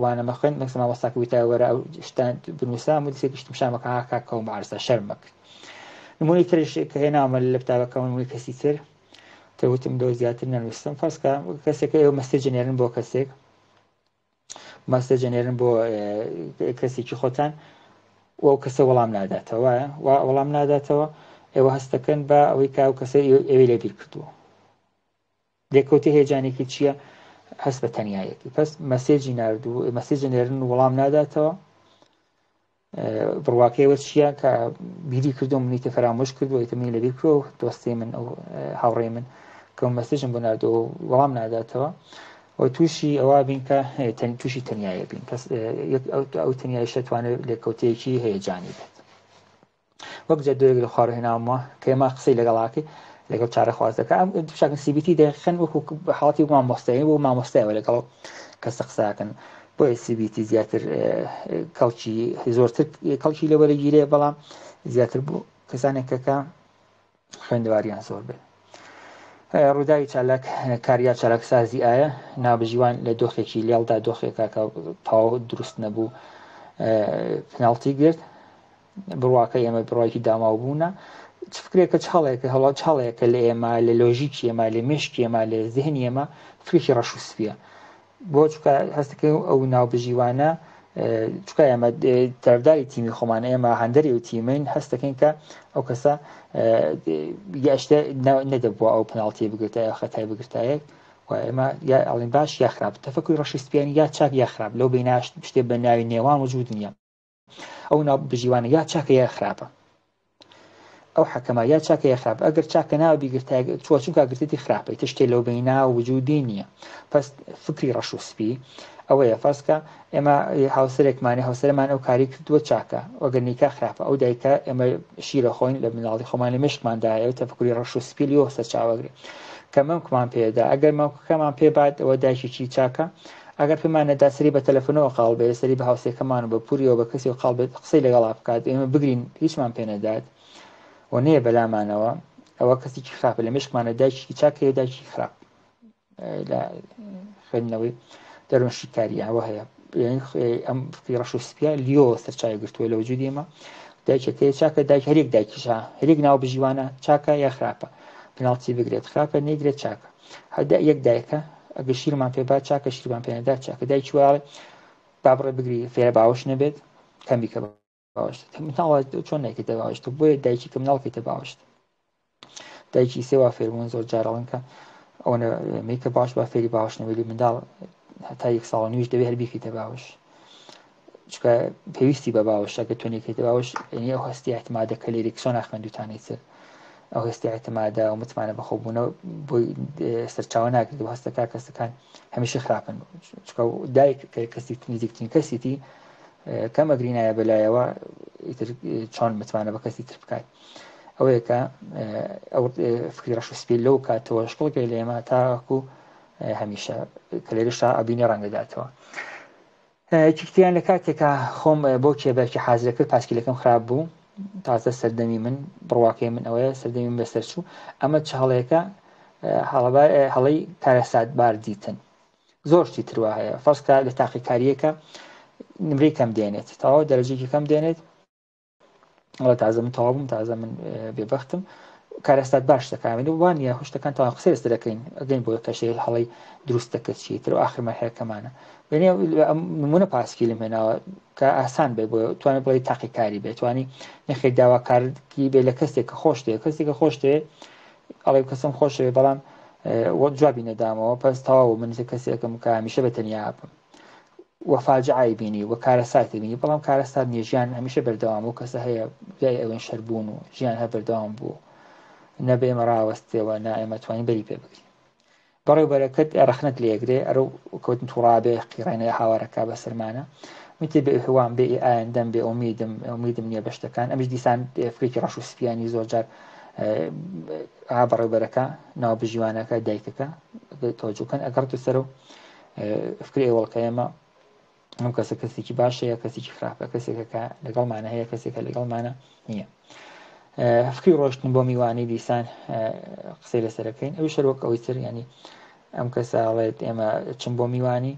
وانە مەخوێن مەکسە مامۆستاکە وتای وەرە ئەو شتان بنووسام و دیسێک گشتم شامەکە کاکەوم عرسە شەرمە کرد. نمونەی ترش کە هێناومە لە کتابەکەم نمونەی کەسی تر کە وتم لەو زیاتر نەنووسم. فەرزکە کەسێک ئێوە message نێرن بۆ کەسێک، message نێرن بۆ کەسێکی خۆتان و ئەو کەسە وەڵام ناداتەوە، وەڵام ناداتەوە، ئێوە هەستەکەن بە ئەوەی کە ئەو کەسە ئێوەی لەبیر کردووە. لێکەوتەی هەیجانێکی چییە؟ هەست بە تەنیایەکی. پس message ی ناردوو، message نێرن و وەڵام ناداتەوە، بڕواکەیەوە چییە کە بیری کردو منی تە فەرامۆش کردو ئیتر منی لەبیر کردو دۆستی من ئەو هاوڕێی من کە message م بۆ ناردو وەڵام ناداتەوە و تووشی ئەوە بین کە تووشی تەنیایە بین. پس ئەو تەنیایشە توانێت لێکەوتەیەکی هەیەجانی بێت. وەک جەدۆیەک لە خوار هێناومەوە کە ئێمە قسەی لەگەڵاکەی لەگەڵ چارەخوازەکە ئەم شاکن CBT دەخەن وەکو حاڵەتی مامۆستایی بۆ مامۆستایەوە لەگەڵ کەسە قساکەن. بۆیە CBT زیاتر کەڵکی زۆرتر کەڵکی لەوەرەگیرێ، بەڵام زیاتر بۆ کەسانێک کە خوێندەواریان زۆر بێت. ڕووداوی چالاک کاریا چالاکسازی ئایا نابژیوان لە دۆخێکی لێڵدا، دۆخێکا کە تەواو دروست نەبوو، پناڵتی گرت. بڕواکە ئێمە بڕواکی داماو بوونە. چ فکرێکە، چ هەڵەیەکە، هەڵە چ هەڵەیەکە لە ئێمە، لە لۆژیکی ئێمە، لە مێشکی ئێمە، لە زهنی ئێمە، فکرێکی ڕەش و سپیە. بۆ چونکە هەستەکەی ئەو ناوبژیوانە، چونکە ئێمە تەرەفداری تیمی خۆمان، ئێمە هەندەری ئەو تیمین، هەستەکەین کە ئەو کەسە یاشتە نەدەبووە ئەو پناڵتی بگرتایە، خەتای بگرتایەک. و ئێمە یا ئەڵێن باش یا خراپ، تەفەکوری ڕەش و سپیانی یا چاک یا خراپ، لەو بیناش شتێ بە ناوی نێوان وجود نییە. ئەو ناوبژیوانە یا چاکە یا خراپە، ئەو حەکەمە یا چاکە یا خراپە. ئەگەر چاکە ناو بیگرتایە چوە، چونکە گرتێتی خراپە، ئیتر شتێ لەو بەینا وجودی نییە. پس فکری ڕەش و سپی ئەوەیە. فەرزکە ئێمە هاوسەرێکمانی، هاوسەرمان ئەو کاری کردووە چاکە، ئەگەر نیکا خراپە. ئەو دایکە ئێمە شیرە خۆین لە مناڵی خۆمان لە مشکماندایە، ئەو تەفکری ڕەش و سپی لیۆ سەرچاوەگرێ کە مەمکمان پێدا. ئەگەر مەمکەکەمان پێ بات ئەوە دایکێکی چاکە، ئەگەر پێمان نەدا سەری بە تەلەفۆنەوە قاڵ بێت، سەری بە هاوسێکەمان و بە پوریەوە بە کەسیەوە قاڵ بێت، قسەی لەگەڵا بکات، ئێمە بگرین هیچمان پێ نەدات و نەیە بەلامانەوە، ئەوە کەسێکی خراپە. لە مشکمانە دایکێکی چاک هەیە، دایکی خراپ. لە خوێندنەوەی دەروون شیکاری ئەوە هەیە. ئەم فکری ڕەش و سپیە لیۆ سەرچاوی گرتووە لە وجودی ئێمە. دایکەکەی چاکە، دایک هەرێک دایکیشە، هەرێک ناو بژیوانە چاکە یا خراپە، پناڵتی بگرێت خراپە، نەیگرێت چاکە. هەدا یەک دایکە ئەگەر شیرمان پێ با چاکە، شیرمان پێ نەدا چاکە. دایکی وایە با بڕێ بگری فێرە باوەش نەبێت، کەمی کە باوەش مناڵ چۆن نایکەیتە باوەش تۆ؟ بۆیە دایکی کە مناڵ کەیتە باوەش. دایکی سێوا فێربوون زۆر جارەڵن کە ئەوەنە میکە باش با فێری باوەش نەبێت، منداڵ هەتا یەک ساڵ و نیویش دەبێ هەر بیکەیتە باوەش، چونکە پێویستی بە باوەش. ئەگەر تۆ نەیکەیتە باوەش، یعنی ئەو هەستی اعتمادە کە لێریکسۆن خوێندوتانی تر، ئەو هەستی اعتمادە و متمانە بەخۆبوونە بۆی سەرچاوە ناگرێت و هەستەکە کەسەکان هەمیشە خراپن، چونکە دایک کە کەسی نزیکترین کەسیتی کەم ئەگرینایە بەلایەوە، ئیتر چۆن متمانە بە کەسی تر بکات؟ ئەوەیە کە ئەو فکری ڕەش و سپی لەو کاتەوە شکڵگەی لە ئێمە تاکو هەمیشە کە لێرەشا ئەبینێ ڕەنگەداتەوە. یەکێکتیان لە کاتێکا خۆم بۆ کێبەرکی حازرە کرد، پاسکیلەکەم خراپ بوو. تازە سەردەمی من، بڕواکەی من ئەوەیە سەردەمی من بەسەر چوو. ئەمە چ هەڵەیەکە؟ هەڵەی کارەساتبار دیتن. زۆر شتی تروا هەیە. فەرزکە لە تاقیکاریەکە نمرەی کەم دێنێت، تەواو دەرەجێکی کەم دێنێت، ئەڵێ تازە من تەواو بووم، تازە من بێبەختم، کارەسات باش دەکامین و وانە شتەکان تەواو قسەی لەسەر دەکەین ئەگەین بۆ کەشێ هەڵەی دروست دەکرد چی تر و ئاخر مەرحەکەمانە. بینێ ئەم نمونە پاسکیلم هێناوە کە ئاسان بێ بۆ توانێت بڵێ تاقیکاری بێ، توانی نەخێر داواکارکی بێ لە کەسێک کە خۆش دێ، کەسێک کە خۆش دێ ئەڵێ کەسم خۆشەوێ بەڵام وەک جوابی نەدامەوە، پس تەواو من کەسێکم کە هەمیشە بە تەنیا بم و فاجعای بینی و کارەساتی بینی، بەڵام کارەسات نییە، ژیان هەمیشە بەردەوام و کەسە هەیە دوای ئەوەین شەربوون و ژیان هەر بەردەوام بوو، نە بە ئێمە ڕاوەستێەوە نا ئێمە توانین بەری پێ بگرین. بەڕێوبەرەکەت ڕەخنەت لێگرێ، ئەرە کەوتن توڕابێ قیڕێنە هاوارەکە بەسەرمانە، وتی بێ هیوام، بێ ئایندەم، بێ ئومیدم، ئومیدم نییە بە شتەکان. ئەمیش دیسان فکرێکی ڕەش و سپیانی زۆر جار ئا بەڕێوبەرەکە، ناوبژیوانەکە، دایکەکە تۆجوکەن ئەگەڕێتە سەر و فکری ئێوەڵکە ئێمە ئەم کەسە کەسێکی باشە یا کەسێکی خراپە، کەسێکە کە لەگەڵمانە هەیە، کەسێکە لەگەڵمانە نییە. فکری ڕۆشتن بۆ میوانی دیسان قسەی لەسەرەکەین ئەویش هەر وەک ئەوەی تر ینی ئەم کەسە ئەڵێت ئێمە چم بۆ میوانی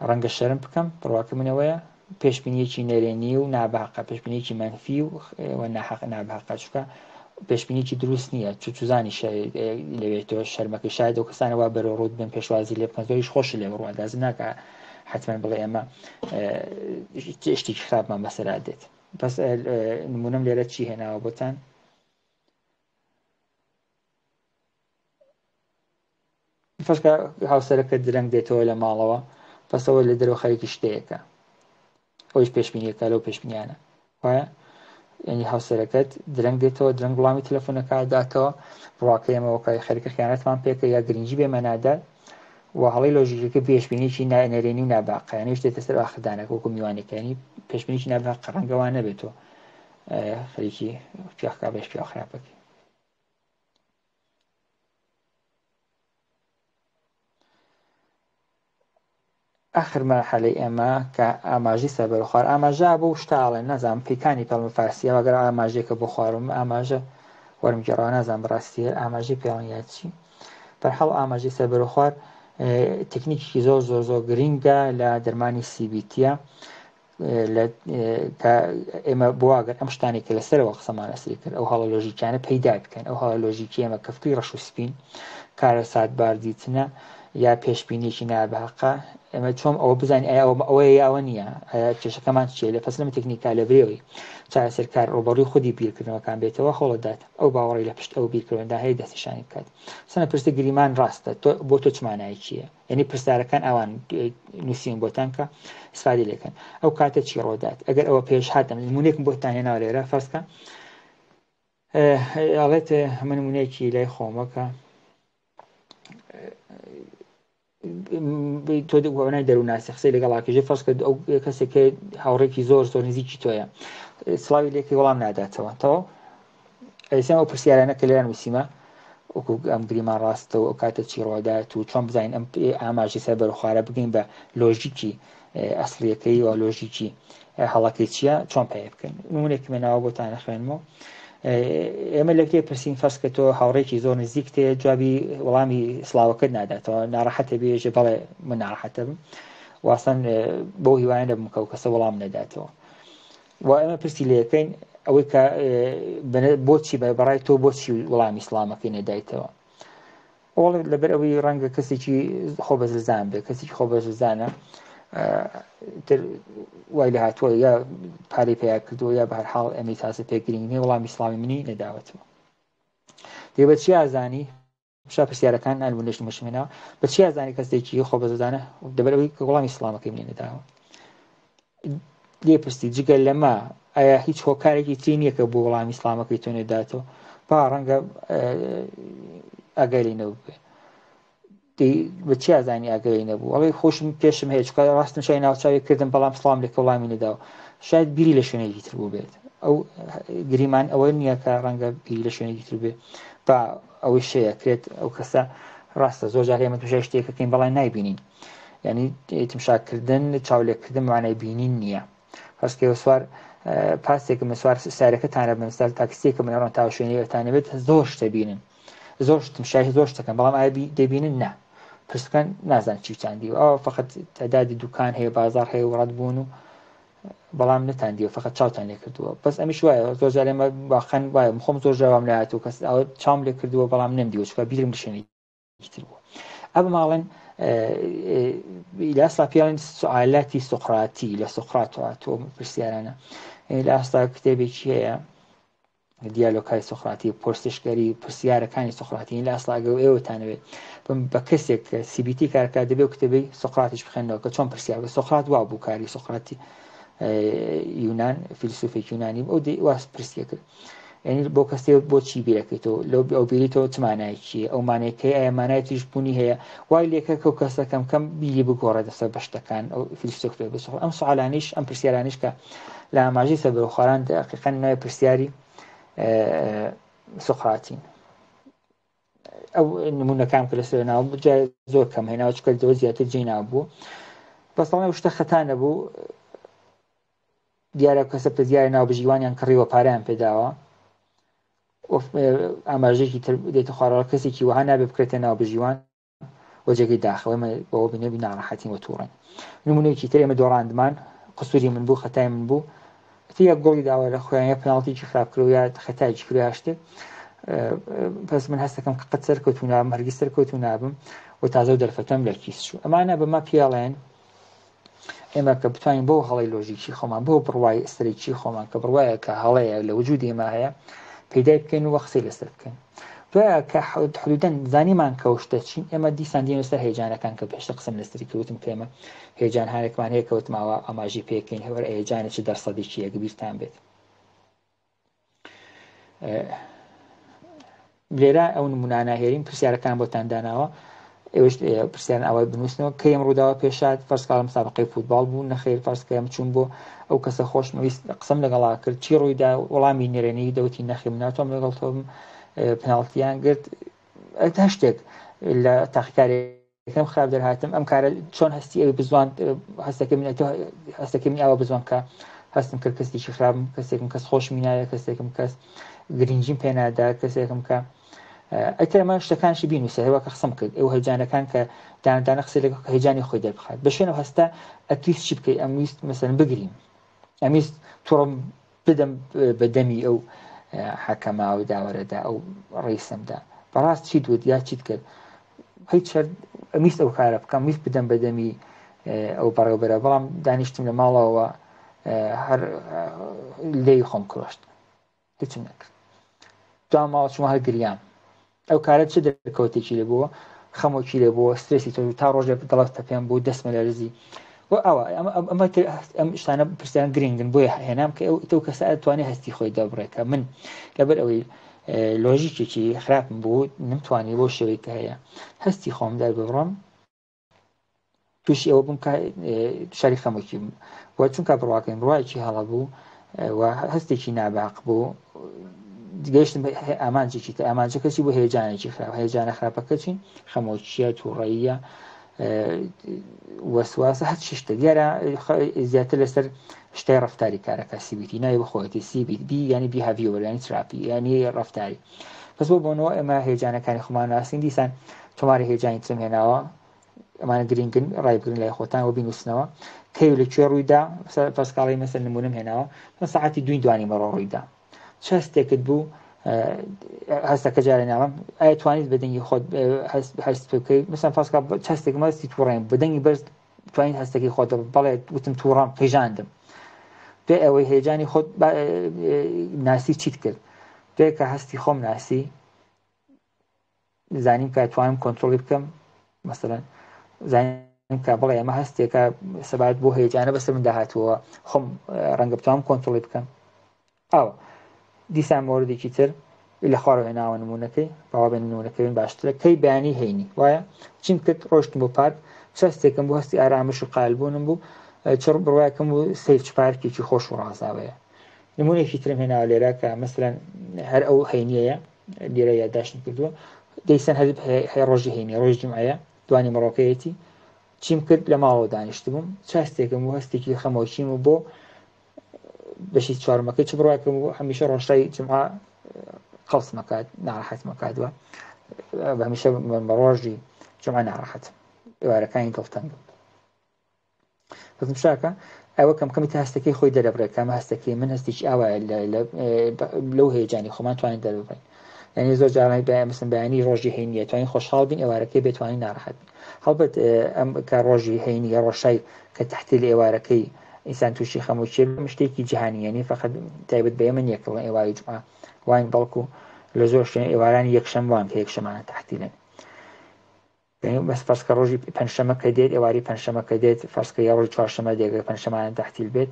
ڕەنگە شەرم بکەم بڕواکە منەوەیە پێشبینیەکی نەرێنی و ناباقە پێشبینیەکی منفی و ناحەق ناباقە چونکە پێشبینیکی دروست نییە چ چزانی لەوێ تۆ شەرمەکەی شاید ئەو کەسانە وا بەرەو ڕوت بن پێشوازی لێ بکەن زۆریش خۆش لێ بڕوات لازم ناکە حتمما بڵێ ئێمە شتێکی خراپمان بەسەرا دێت بەس نمونەم لێرە چی هێناوە بۆتان فەرکە هاوسەرەکە درەنگ دێتەوە لە ماڵەوە پسەوە لە دەرەوە خەریکی شتەیەکە ئەوش پێشبینیەکە لەو پێشبینیانە وایە ینی هاوسەرەکەت درەنگ دێتەوە درەنگ وڵامی تەلەفۆنەکە داتەوە بڕواکە ئێمە وەکای خەریکە خیانەتمان پێکە یا گرنگی بێمە نادات و هەڵی لۆژیکەکە پێشبینیی نەرێنی و ناباقیانیش دێتە سەر ئاخدانەکە وەکو میوانەکانی پێشبینیی ناباق ڕەنگەوان نەبێتەوە خەریکی پیاخکا بێش پیاو خراپەکەی. ئاخر مەرحەلەی ئێمە کە ئاماژەی سەر بەرەو خوار ئاماژە بۆ شتاڵێن نازانم پێکانی پێڵم فارسیە وەگەر ئاماژەیەکە بۆ خوارم ئاماژە وەرم گێڕا نازانم بەڕاستی ئاماژەی پێڵن یا چی بەرحاڵ ئاماژەی سەر بەرەو خوار تەکنیکی زۆر زۆر زۆر گرنگە لە دەرمانی سیبیتیە لە کە ئێمە بۆ ئەگەر ئەم شتانەی کە لەسەرەوە قسەمان لەسەری کرد ئەو هەڵە لۆژیکیانە پەیدا بکەن ئەو هەڵە لۆژیکی ئێمە کە فکری ڕەش و سپین کارەساتبار دیتنە یا پێشبینیەکی نابەهەقە ئێمە چۆن ئەوە بزانین ئایا ئەوە ئەوەیە یا ئەوە نییە ئایا کێشەکەمان چییە لە فەسلم تەکنیکا لە برێوەی چارەسەرکار ڕووبەڕووی خودی بیرکردنەوەکان بێتەوە هەوڵدات ئەو باوەڕی لە پشت ئەو بیرکردنەوەدا هەیە دەستنیشانی بکات سەنە پرسە گریمان ڕاستە تۆ بۆ تۆ چ مانایەکیە یعنی پرسیارەکان ئەوان نووسین بۆتان کە استفادە لێکەن ئەو کاتە چی ڕۆدات ئەگەر ئەوە پێش هاتم نمونێکم بۆتان هێناوە لێرە فەرزکە ئەڵێت هەمە نمونەیەکی لای خۆمەکە تۆ وەنای دەرووناسی قسەی لەگەڵ ئاکێژێ فەرز کرد ئەو کەسێک کە هاوڕێکی زۆر زۆر نزیکی تۆیە سڵاوی لێکی وەڵام ناداتەوە تەواو ئەیسا ئەو پرسیارانە کە لێران وسیمە وەکو ئەم گریمان ڕاستە و ئەو کاتە چی ڕۆدات و چۆن بزانین ئەم ئاماژی سەر بەرەوخوارە بگەین بە لۆژیکی ئەسڵیەکەی و لۆژیکی هەڵەکەی چییە چۆن پێ بکەین نمونێکی مێناوە بۆتان نەخوێنمەوە ئێمە لەکێ پرسین فەرز کە تۆ هاوڕێکی زۆر نزیک تێ جوابی وەڵامی سڵاوەکەت ناداتەوە ناڕەحەتە بێژێ بەڵێ من ناڕەحەتە بم واسان بەو هیوایە نەبم کە ئەو کەسە وەڵام نەداتەوە و ئێمە پرسی لەکەین ئەوەی کە بۆچی بە بەڕای تۆ بۆچی وەڵامی سڵامەکەی نەدایتەوە ئەوڵ لەبەر ئەوەی ڕەنگە کەسێکی خۆ بەزلزان بێ کەسێکی خۆ بەزلزانە تر وای لە هاتووە یا پارەی پیا کردووە یا بە حاڵ ئەمەی تازە پێ گرنگ نیە وەڵامی سڵامی منی نەداوەتەوە دێ بە چی ئازانی شا پرسیارەکان نالبوون لەش مشمێنەوە بە چی ئازانی کەسێکی خۆ بەزلزانە دەبەر ئەوەی کە وەڵامی سڵامەکەی منی نەداوە لێ پرسی جگە لەمە ئایا هیچ هۆکارێکی تری نییە کە بۆ وەڵامی ئیسلامەکەی تۆ نەداتەوە با ڕەنگە ئەگەری نەبوو بە چی ئازانی ئاگەری نەبوو ئەڵێ خۆشم پێشم هەیە چکە ڕاستم شای ناوچوی کردم بەڵام سڵام لێکە وەڵامی نەداوە شاید بیری لە شوێنێکی تر بوو بێت ئەو گریمان ئەوە نییە کە ڕەنگە بیری لە شوێنێکی تر بێ با ئەوەی شەیە کرێت ئەو کەسە ڕاستە زۆر جار ئێمە تووشای شتێکەکەین بەڵام نایبینین یعنی تمشاکردن چاولێکردن مانای بینین نییە هەستکەوە سوار پاسێکم من سوار سارەکەتانە بن سەر تاکسیەکە من ڕۆن تا شوێنێتانە بێت زۆر شتە بینن زۆر شتم شای زۆر شتەکەن بەڵام ئایا دەبینن نا پرسەکان نازان چیتان دیوە ئەوە فقط تعدادی دوکان هەیە بازار هەیە و ڕەت بوون و بەڵام نتان دیوە فقط چاوتان لێ کردووە بەس ئەمیش وایە زۆر جارێ واقعا وایە خۆم زۆر جواب لاتوو کەس ئەوە چاوم لێ کردووە بەڵام نەمدیوە چونکە بیرم لە تر بوو ئەم ماڵێن لە ئاستا پیاڵێن سوالاتی سوقراتی لە سوقرات هاتووە پرسیارانە لە ئاستا کتێبێکی هەیە دیالۆکای سوقراتی پرسشگەری پرسیارەکانی سوقراتی لە ئاستا ئەگەر ئێوەتانەوێت بە کەسێک CBT کارکات دەبێت کتێبی سوقراتیش بخێنەوە کە چۆن پرسیار بە سوقرات وا بوو کاری سوقراتی یونان فیلسوفێکی یونانی ئەو واس پرسیە کرد یعنی بۆ کەسێ بۆچی بیرەکەیتەوە لەو ئەو بیریتەوە چ مانایەکی ئەو مانەکەی ئایا مانای تریش بوونی هەیە وای لێکە کە کەسە کەم کەم بیری بگۆڕێت لەسەر بەشتەکان ئەو فیلسوف پێ بسخ ئەم سوالانیش ئەم پرسیارانیش کە لە ئاماژەی سەر بەرەوخواران دقیقا ناوی پرسیاری سوقراتین ئەو نمونەکان کە لەسەر ناو زۆر کەم هێناوە چکە زۆر زیاتر جێ نابوو بەس ئەو شتە خەتا نەبوو دیارە کەسە پرسیاری ناوبژیوانیان کڕیوە پارەیان پێداوە. ئاماژەیەکی تر دێتە خوارەوە کەسێکی وەها نابێ بکرێتە ناوبژیوان و جێگەی داخەوە ئێمە بەوە بینەبی ناڕەحەتین و تووڕین. نمونەیەکی تر ئێمە دۆڕاندمان، قسوری من بوو، خەتای من بوو، ئیتر یا گۆڵی داوە لە خۆیان یا پناڵتیکی خراپ کرد یا خەتایەکی کرد یا شتێک، پس من هەستەکەم کە قەت سەرکەوتوو نابم، هەرگیز سەرکەوتوو نابم و تازە و دەرفەتەم لە کیس چوو. ئەمانە بەمە پێڵێن ئێمە کە بتوانین بەو هەڵەی لۆژیکی خۆمان، بەو بڕوای سەرەکی خۆمان کە بڕوایە کە هەڵەیە لە وجودی ئێمە هەیە، پەیدای بکەین و قسەی لەسەر بکەین. دوایە کە حدودەن زانیمان کە شتە چین، ئێمە دیسان دێنە سەر هەیجانەکان کە پێشتر قسەم لەسەری کردم کە ئێمە هەیجان هەنێکمان هەیە کەوتماوە ئاماژەی پێکەین هەر هەیجانە چ دەرسەدێکی یەک بیرتان بێت. لێرە ئەو نمونانە هێرین پرسیارەکان بۆتان داناوە، ئێوەش پرسیارن ئاوای بنووسنەوە. کەی ئەم ڕووداوە پێشات؟ فەرزکە مسابقەی فوتباڵ بوو، نەخێر فەرزکە ئەم چوون بۆ ئەو کەسە خۆشمەویست قسەم لەگەڵا کرد، چی ڕوویدا؟ وەڵامی نەرێنی دەوتی نەخێر من ناتوانم لەگەڵ تۆ بم، پناڵتیان گرت، هەر شتێک لە تاقیکاریەکەم خراپ دەرهاتم، ئەم کارە چۆن هەستی ئەوی بزوان، هەستەکە من تۆ هەستەکە من ئاوا بزوان کە هەستم کرد کەسێکی خراپم، کەسێکم کەس خۆشمی ناوێ، کەسێکم کەس گرنگیم پێ نادا، کەسێکم کە ئەتر ئەمە شتەکانشی بینوسە هەروە کە قسەم کرد ئەو هەیجانەکان کە دانەدانە قسەی لەگەڵ کە هەیجانی خۆی دەربخات بە شوێنەوە هەستە ئەتویست چی بکەی؟ ئەمویست مەسەن بگریم، ئەمیست توڕم بدەم بە دەمی ئەو حەکەما و داوەرەدا، ئەو ڕیسمدا. بەڕاست چیت وت یا چیت کرد؟ هیچ ئەمیست ئەو کارە بکەم، ویست بدەم بە دەمی ئەو بەڕێوبەرە، بەڵام دانیشتم لە ماڵەوە هەر لێی خۆم کرۆشت، هیچم نەکرد. دوا ماڵ چوومە هەر گریام. ئەو کارە چ دەرکەوتێکی لێ بووە؟ خەمۆکی لێ بووە، سترێسی تۆ تا ڕۆژێک دڵت تەپێن بوو، دەستمە لەرزی و ئەوە ئەمە ئەم شتانە پرسیان گرنگن، بۆیە هێنام کە ئەو تۆ کەسە توانێت هەستی خۆی دەبڕێت کە من لەبەر ئەوەی لۆژیکێکی خراپم بوو نمتوانی بۆ شێوەی کە هەیە هەستی خۆم دەرببڕم، تووشی ئەوە بووم کە شاری خەمۆکی بووم و چونکە بڕواکەین بڕوایەکی هەڵە بوو و هەستێکی ناباق بوو، گەیشتم بە ئامانجێکی تر. ئامانجەکە چی بوو؟ هەیجانێکی خراپ. هەیجانە خراپەکە چین؟ خەمۆکیە، تووڕەییە، وەسواسە، هەر چی شتە دیارە زیاتر لەسەر شتای ڕفتاری کارەکە CBT ناوی بخۆیەتی CBT یعنی behavior یعنی تراپی یعنی ڕفتاری. پس بۆ بۆنەوە ئێمە هەیجانەکانی خۆمان ناسین. دیسان تۆماری هەیجانی ترم هێناوە، ئەمانە گرنگن ڕای بگرن لای خۆتان و بینوسنەوە کەی و لە کوێ ڕوویدا. پەسکاڵی مەسەر نمونم هێناوە، ساعەتی دوی دوانی مەڕۆ ڕوویدا، چ هەستێکت بوو؟ هەستەکە جارێ ناڵم ئایا توانیت بە دەنگی خۆت هەست بکەیت؟ مثلا فاسکا چ هەستێک مەستی تووڕێن بە دەنگی بەرز توانیت هەستەکەی خۆت بەڵێ وتم تووڕام قیژاندم. دوای ئەوەی هەیجانی خۆت ناسی چیت کرد؟ دوای کە هەستی خۆم ناسی زانیم کە توانم کۆنترۆڵی بکەم، مەسەلەن زانیم کە بڵێ ئەمە هەستێکە سەبارەت بۆ هەیجانە بەسەر من داهاتووە، خۆم ڕەنگە بتوانم کۆنترۆڵی بکەم. ئەوە دیسان مۆردێکی تر لە خوارەوە هێناوە نمونەکەی، باوا بێن نمونەکەی بن باشترە. کەی بەیانی هەینی وایە چیم کرد؟ ڕۆشتم بۆ پارک، چ هەستێکم بوو؟ هەستی ئارامش و قایلبوونم بوو، چ بڕوایەکم بوو سەیر چ پارکێکی خۆش و ڕازاوەیە. نمونەیەکی ترم هێناوە لێرە کە مەسەلەن هەر ئەو هەینیەیە لێرە یادداشتم کردووە، دەیسەن هەر هەر ڕۆژی هەینی ڕۆژی جومعەیە دوانی مەڕۆکەیەتی. چیم کرد؟ لە ماڵەوە دانیشتبووم، چ هەستێکم بوو؟ هەستێکی خەمۆکیم و بۆ بەشی چوارمەکەی چ بڕواکەم بوو؟ هەمیشە ڕۆژای جمعە قەڵس مەکات، ناڕەحەت مەکات وە هەمیشە بە ڕۆژی جمعە ناڕەحەت، ئێوارەکانی دڵتەنگم. بەزم شاکە ئەوە کەم کەمی تا هەستەکەی خۆی دەرەبڕێت کامە هەستەکەی من هەستێکی ئاوایە لەو هەیجانی خۆمان توانین دەرببڕین. یعنی زۆر جارانی مثلا بەیانی ڕۆژی هەینیە توانین خۆشحاڵ بین، ئێوارەکەی بێتوانین ناڕەحەت بین. هەڵبەت ئەم کە ڕۆژی هەینی ڕۆژای کە تەحتی لە ئێوارەکەی ئینسان تووشی خەمۆکیە شتێکی جیهانی، یعنی فقط تایبەت بە ئێمە نییە کە بڵێن ئێوارەی جومعە واین، بەڵکو لە زۆر شوێن ئێوارانی یەکشەم وان کە یەکشەمانە تەحتیلن. بەس فەرزکە ڕۆژی پەنجشەمە کە دێت، ئێوارەی پەنجشەمە کە دێت، فەرزکە یا ڕۆژی چوارشەمە دێت کە پەنجشەمانە تەحتیل بێت،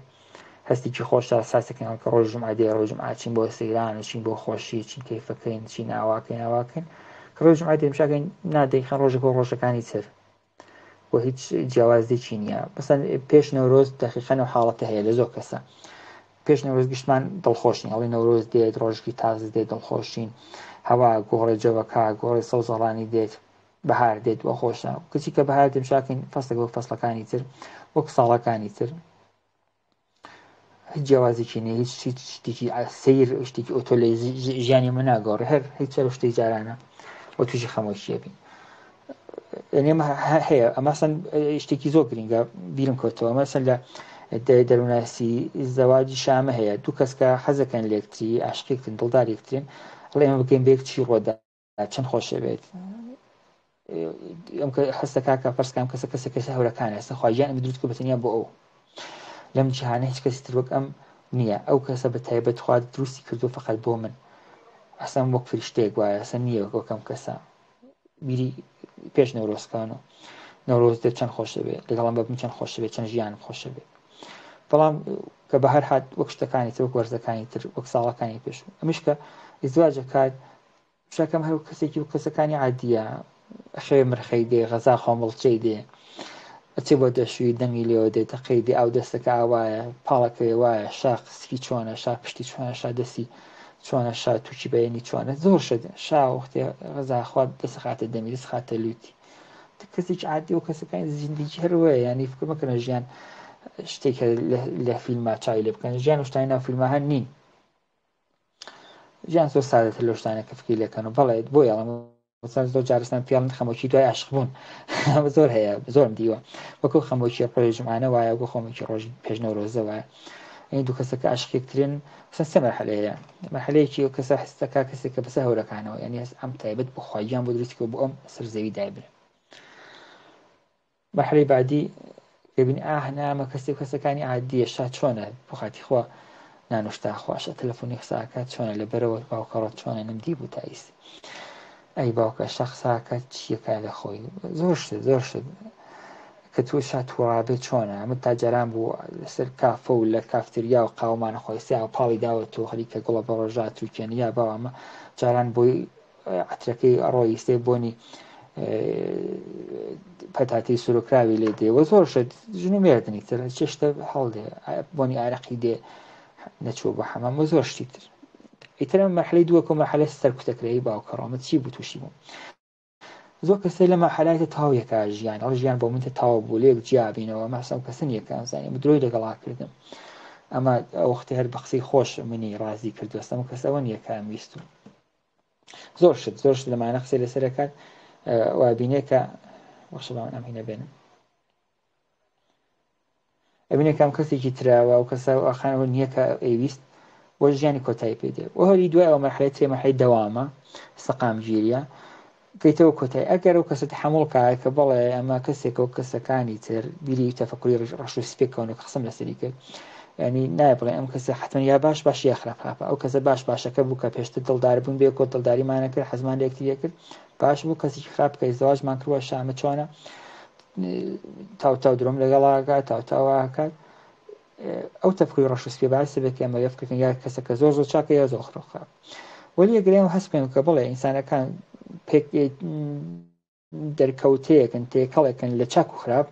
هەستێکی خۆشە ساسێکن کە ڕۆژی جومعە دێ، ڕۆژی جومعە چین بۆ سەیران و چین بۆ خۆشی، چین کەیفەکەین، چین ئاواکەین ئاواکەین. کە ڕۆژی جومعە دێت مشاکەین نادەیخەن ڕۆژێک بۆ ڕۆژەکانی تر و هیچ جیاوازیی نییە. مەسەن پێش نەورۆز دەقیقەن ئەو حاڵەتە هەیە لە زۆر کەسە. پێش نەورۆز گشتمان دڵخۆشین، ئەڵێ نەورۆز دێت، ڕۆژێکی تازە دێت، دڵخۆشین، هەوا گۆڕێ، جەوەکە گۆڕێ، سەوزەڵانی دێت، بەهار دێت وە خۆشە. کەچی کە بەهار دێت مشاکەین فەسڵێک وەک فەسڵەکانی تر، وەک ساڵەکانی تر. هیچ جیاوازێکی نیە، هیچ هیچ شتێکی سەیر شتێکی ئۆتۆ لە ژیانی من ناگۆڕێ، هەر هیچ هەر شتێک جارانە و تووشی خەمۆکیە بین. یعنی ئەمە هەیە، ئەمە ئەسڵەن شتێکی زۆر گرنگە بیرم کەوتەوە. ئەمە ئەسڵەن لە دەرووناسی زەواجی شامە هەیە، دوو کەس کە حەزەکەن لە یەکتری، عاشقێکترن، دڵدار یەکترین، ئەڵێ ئێمە بگەین بە یەک چی ڕۆدا چەند خۆشە بێت. ئەم کە هەستە کاکە فەرزکام کەسە کەسە کەسە هەورەکانە، ئێستا خوا گیان ئەم دروست کرد بە تەنیا بۆ ئەو، لەم جیهانە هیچ کەسی تر وەک ئەم نییە، ئەو کەسە بە تایبەت خوا دروستی کردو فقط بۆ من، ئەسان وەک فریشتەیەک وایە، ئەسان نییە وەک ئەم کەسە. بیری پێش نەورۆزکان و نەورۆز دێت چەند خۆش دەبێت لەگەڵم بەبم، چەند خۆش دەبێت، چەند ژیانم خۆش دەبێت. بەڵام کە بە هەر هات وەک شتەکانی تر، وەک وەرزەکانی تر، وەک ساڵەکانی پێشوو، ئەمیش کە ئیزدواجەکات شەکەم هەر کەسێکی و کەسەکانی عادیە، خێ مرخەی دێ، غەزا خۆمڵچەی دێ، ئەچێ بۆ دەشووی دەنگی لێوە دێ، تەقەی دێ، ئاو دەستەکە ئاوایە، پاڵەکەی وایە، شا سکی چۆنە، شا پشتی چۆنە، شا دەستی چۆنە، شا تووکی بەیانی چۆنە، زۆر شت. شا وەختێ غەزا خوارد دەست خاتە دەمی، دەست خاتە لوتی. کەسێکی عادی و کەسەکانی زیندگی هەر وایە. ینی فکر مەکەنە ژیان شتێکە لە فیلما چاوی لێ بکەن، ژیان و شتانی ناو فیلمە هەن نین. ژیان زۆر سادەتر لەو شتانە کە فکری لێکەن و بەڵێ بۆ یاڵم مثلا زۆر جارستان پیاڵن خەمۆکی دوای عاشق بوون زۆر هەیە، زۆرم دیوە، وەکو خەمۆکی ڕۆژی جومعانە وایە، وەکو خەمۆکی ڕۆژی پێش نەورۆزە وایە. یعنی دوو کەسەکە عاشق یەکترن، مثلا سێ مەرحەلەیە. مەرحەلەیەکی ئەو کەسە حس دەکا کەسێکە بەسەر هەورەکانەوە، یعنی هەست ئەم تایبەت بۆ خوا گیان بۆ دروستی کردووە، بۆ ئەم سەر زەوی دایبرێ. مەرحەلەی بعدی دەبین ئاه نامە کەسێک کەسەکانی عادیە، شا چۆنە بخاتی خوا نانوشتا خواشە، تەلەفۆنی قساکات چۆنە، لەبەرەوە باوکەڕۆت چۆنە، نم دی بوو تا ئیس ئەی باوکە شا قساکات چیەکە لە خۆی، زۆر شت زۆر شت کە تۆ شا توڕابێت چۆنە. ئەمە تا جاران بوو لەسەر کافە و لە کافتریا و قاومانە خۆی سیا و پاڵی داوە تۆ خەریکە گوڵە بە ڕۆژا توکێن یا باوامە جاران بۆی عەترەکەی ڕۆیستێ بۆنی پەتاتەی سورۆکراوی لێ دێ و زۆر شت. ژن و مێردنی تر چێشتە هەڵدێ، بۆنی ئارەقی دێ نەچووە بۆ حەمام و زۆر شتی تر. ئیتر ئەم مەرحەلەی دووەکە و مەرحەلەی سەرکوتەکرێی باوکەڕۆمە چی بوو تووشی بووم. زۆر کەسێ لە مەرحەلایتە تەواو یەکا ژیان، ئەڵ ژیان بۆ من تەواو بوو، لێک جیا بینەوە، مەسەم کەسە نییە کە ئەمزانی ئەمە درۆی لەگەڵا کردم، ئەمە ئەو وەختی هەر بە قسەی خۆش منی ڕازی کردووە، ئەم کەسەوە نییە کە ئەم ویستم. زۆر شت زۆر شت لەمانە قسەی لەسەر دەکات وابینێ کە وەخشە با من ئەم هینە بێنم، ئەبینێ کام کەسێکی تراوە و کەسە ئاخانەوە نییە کە ئەیویست بۆ ژیانی کۆتایی پێ دێ. و هەری دوای ئەو مەرحەلەی ترێ مەرحەلەی دەوامە سەقامگیریە کەیتەوە کۆتایی ئەگەر ئەو کەسە تەحەموڵ کا کە بەڵێ ئەمە کەسێکە و کەسەکانی تر بیری تەفەکوری ڕەش و سپێ کەون و قسم لەسەری کرد، ینی نایە بڵێ ئەم کەسە حتمما یا باش باش یا خراپ خراپە. ئەو کەسە باش باشەکە بوو کە پێشتر دڵدار بوون بێ کۆ دڵداریمانە کرد، حەزمان لە یەکتری کرد، باش بوو. کەسێکی خراپ کە ئیزدواجمان کردووە شامە چۆنە، تاو تاو درۆم لەگەڵاکە، تاو تاواکات. ئەو تەفکری ڕەش و سپی باسی بێت کە ئێمە یەفکردن یا کەسەکە زۆر زۆر چاکە یا زۆر خراپ خراپ. وەلی ئەگەر ئێمە هەست بکەین کە بڵێ ئینسانەکان پێک دەرکەوتەیەکن، تێکەڵێکن لە چاک و خراپ،